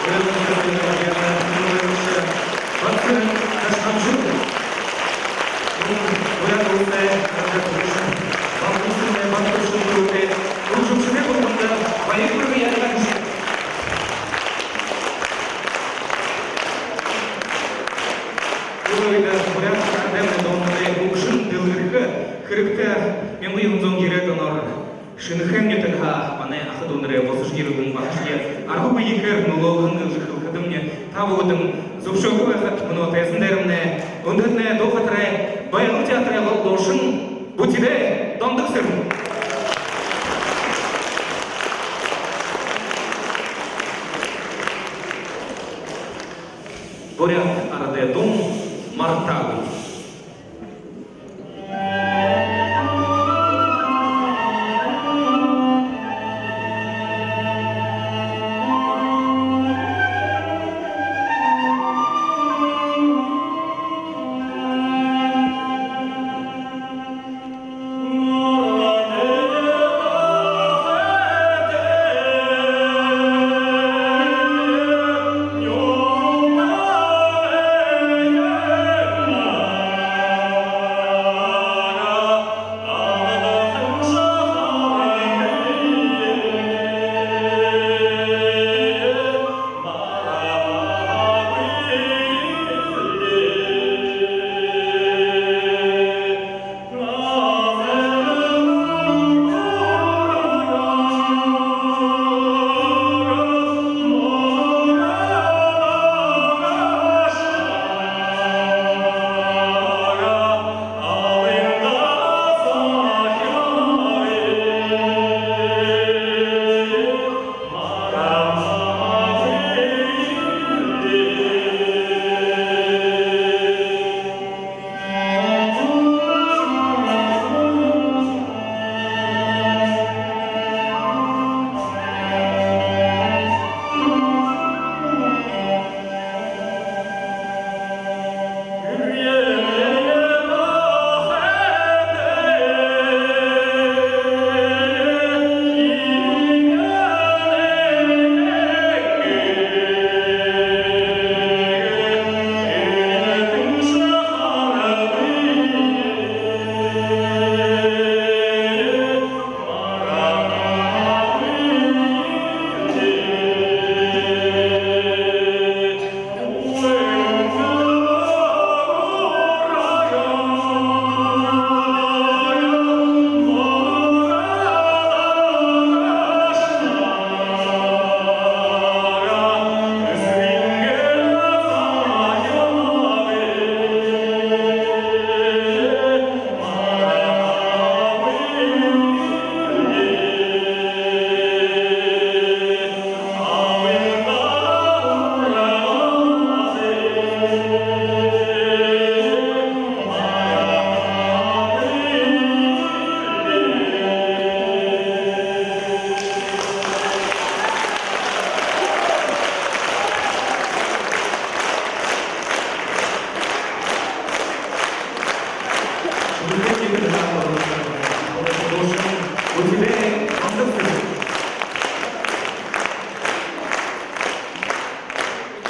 Үндэр үедэ буряад арадаймнай дуунуудые хүгжэн дэлгэрхэ хэрэгтэ мянга юһэн зуун ерээд оноор Шэнэхээн нютагһаа манай аха дүүнэрэй бусажа ерэһэн баһашье аргагүй ехээр нүлөөлһэн гэжэ хэлэхэдэмни, та бүгэдэн зүбшөөгөө байхат, мүнөө тайзан дээрэмнай үндэһэтэнэй дуу хатарай, Байгал театрай гол дуушан Бүтидэй Дондок-Сэрэн. Буряад арадай дуун мартаагүй.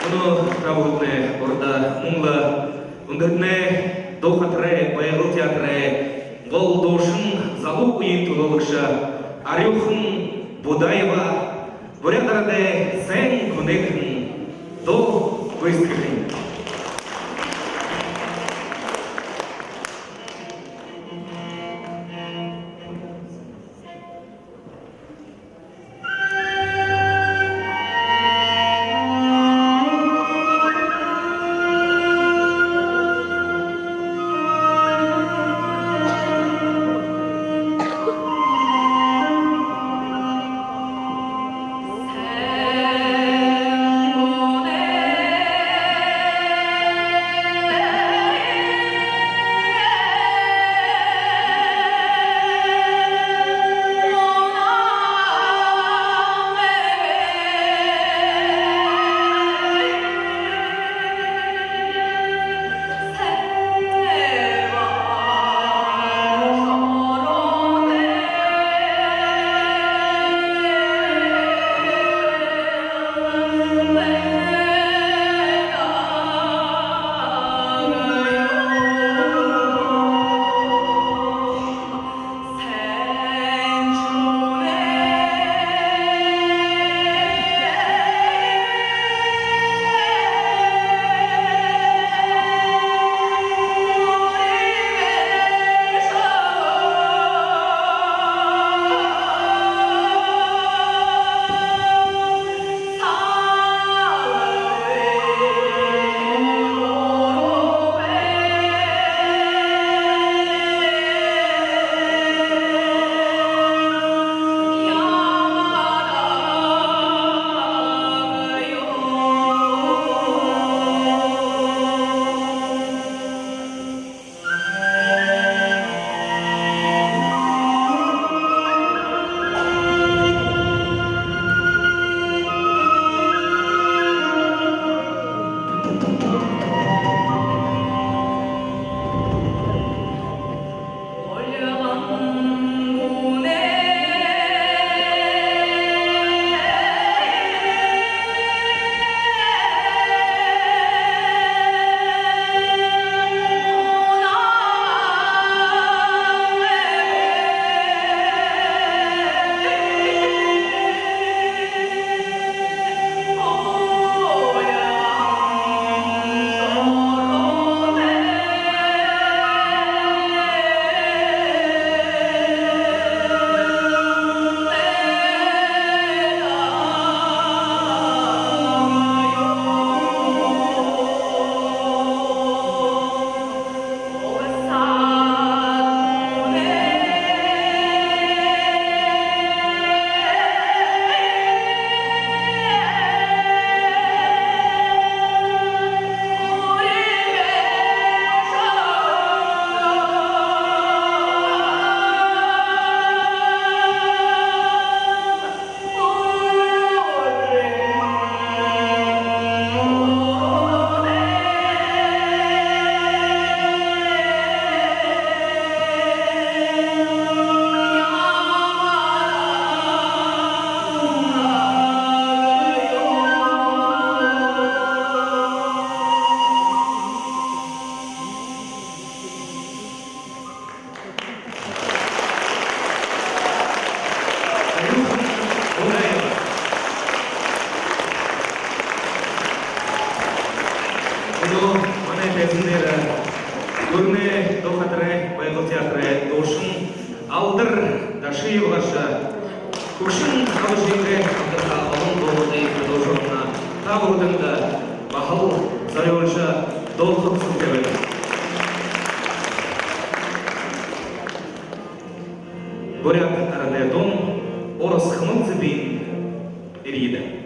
Мүнөө та бүгэдэнэй урда мүн лэ үндэһэтэнэй дуу хатарай, Байгал театрай гол дуушан, залуу үеын түлөөлэгшэ Арюухан Будаева буряад арадай сайн хүнэйхэн дуу гүйсэдхэхэнь. Мүнөө манай тайзан дээрэ Гүрэнэй дуу хатарай, Байгал театрай дуушан Алдар Дашиев гаража, хүгшэн Алжинтай хамтаржа олон дуулалга дуулажа байна. Та бүгэдэндэ баһал зорюулжа дуулаха хүсэлтэй байна. Буряад арадай дуун «Урасхамын зэбын эрьедэ».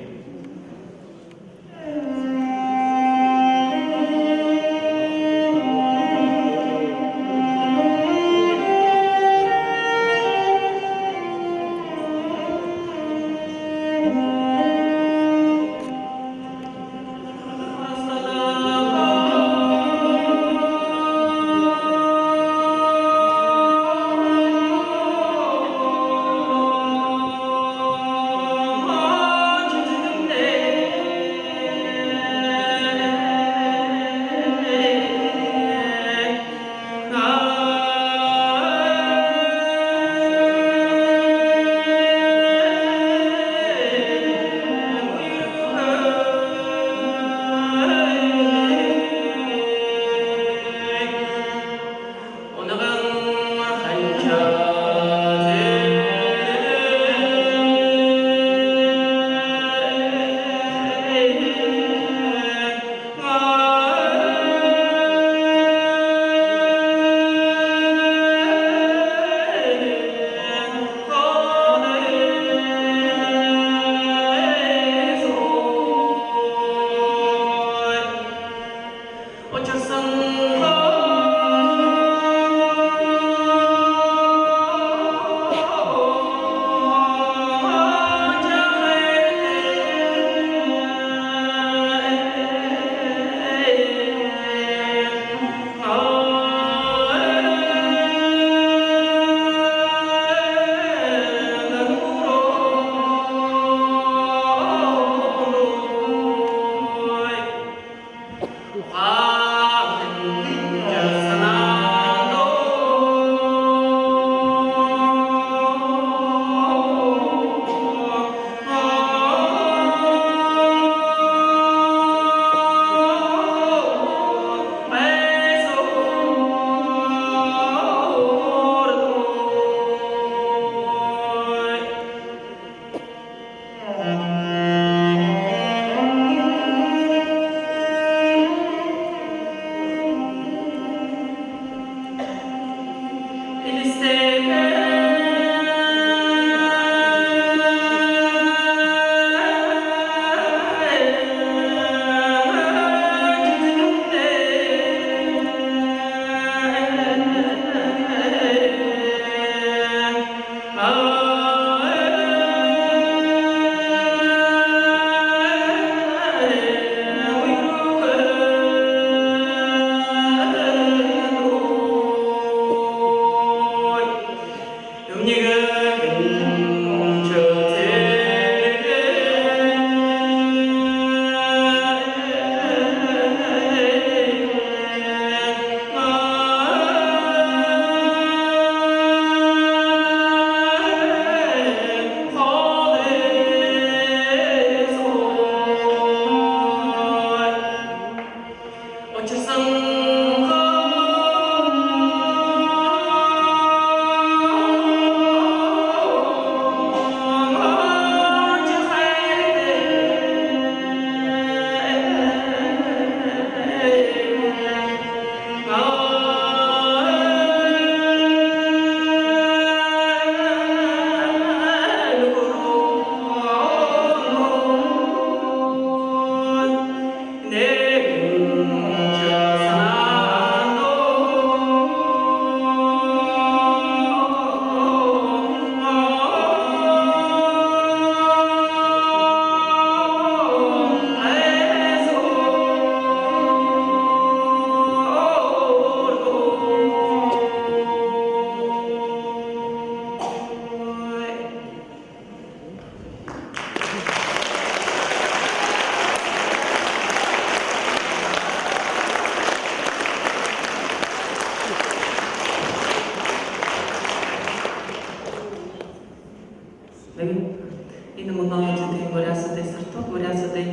Энэ мүнөө жэдын буряад арадай сартууд, буряад арадай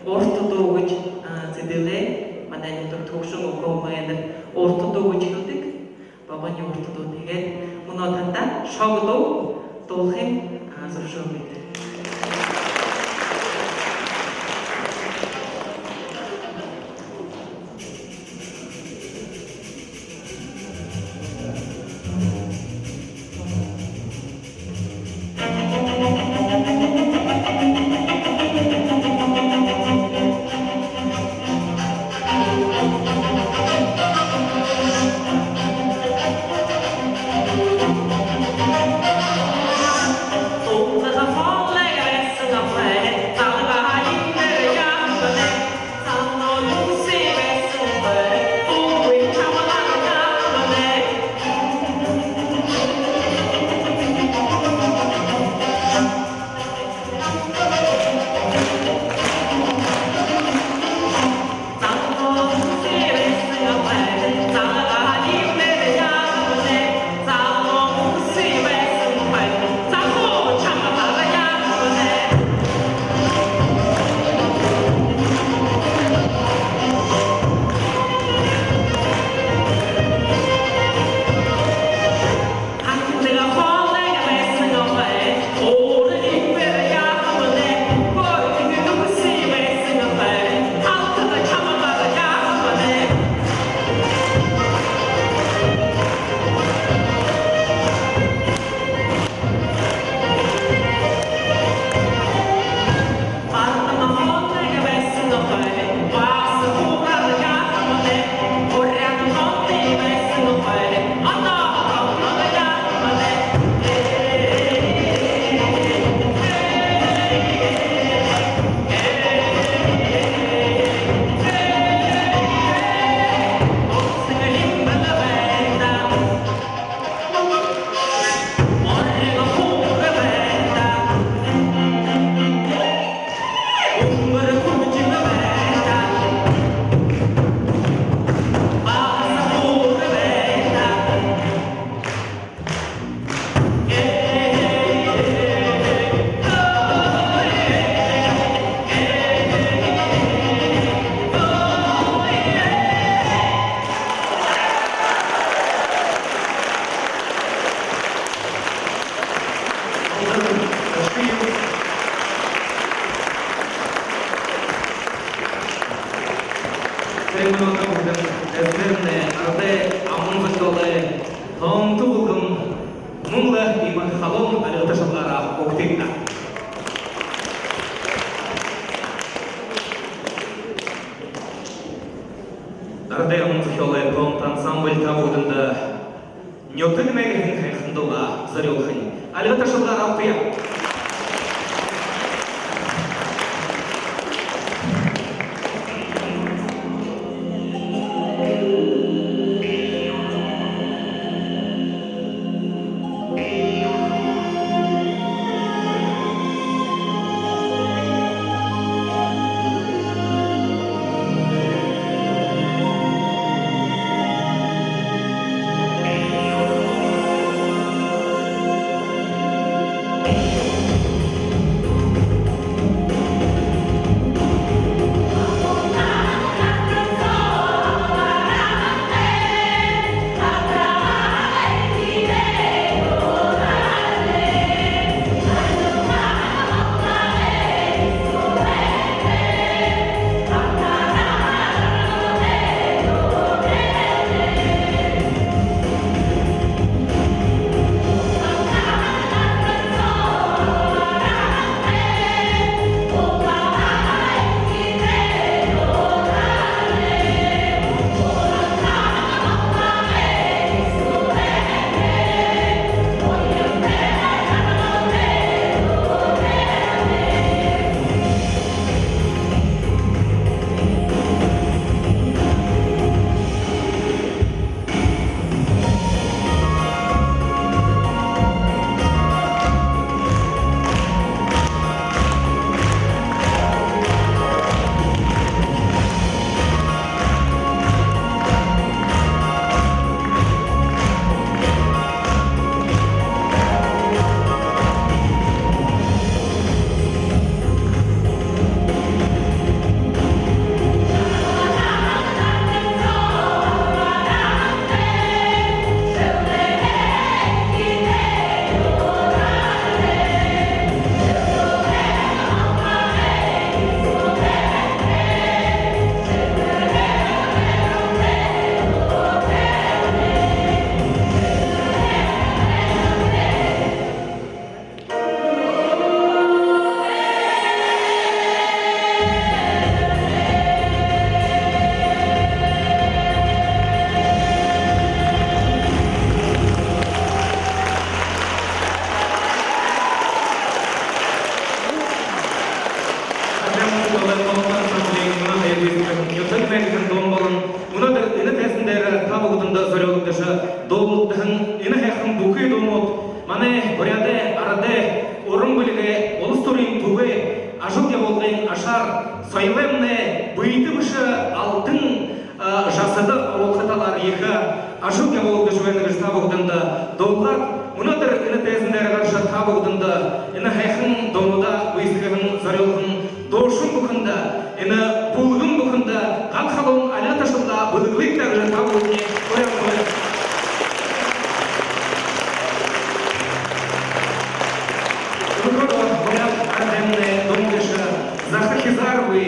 урта дуу гэжэ, а, зэдэлээ. Танай нютаг түгшэн үбгэн мүнөө уртадаа үгэжэ эхилдэг. Богони уртадаа. Тиигээд мүнөө танда шог дуу дуулахыем зүбшөөгыт. Тэрэ мүнөө үгтэм дэбсгэрнай арадай аман зохёолой тоонто бүлгэм мүн лэ иимэ халуун альга ташалгаараа үгтыт даа. Арадай аман зохёолой тоонто ансамбль та бүгэдэндэ «Нютагнай» гэһэн һайхан дуугаа зорюулхань. Альга ташалгаараа үгтыт. Бэетэ бэшэ алтан, а, жасада оруулха талаар ехэ ажал ябуулжа байна гэжэ та бүгэдэндэ дуулгаад, мүнөөдэр энэ тайзан дээрэ гаража та бүгэдэндэ энэ һайхан дуунуудаа гүйсэдхэһэн, зорюулһан дуушан бүхэндэ, энэ бүлгэм бүхэндэ гал халуун аляа ташалга бэлэглэе даа гэжэ та бүгэдэниие уряад уряад. Үнэхөөрөө буряад арадаймнай дуун гээшэ заха хизааргүй,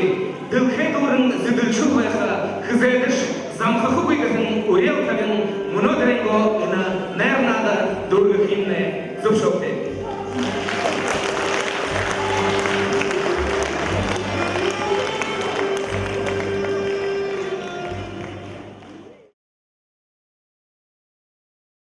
дэлхэй дүүрэн зэдэлжэл байха, хэзээдэшье замхахагүй гэһэн үреэл табин мүнөөдэрэйнгөө энэ найр наада дүүргэхымнай зүб шуу бэзэ.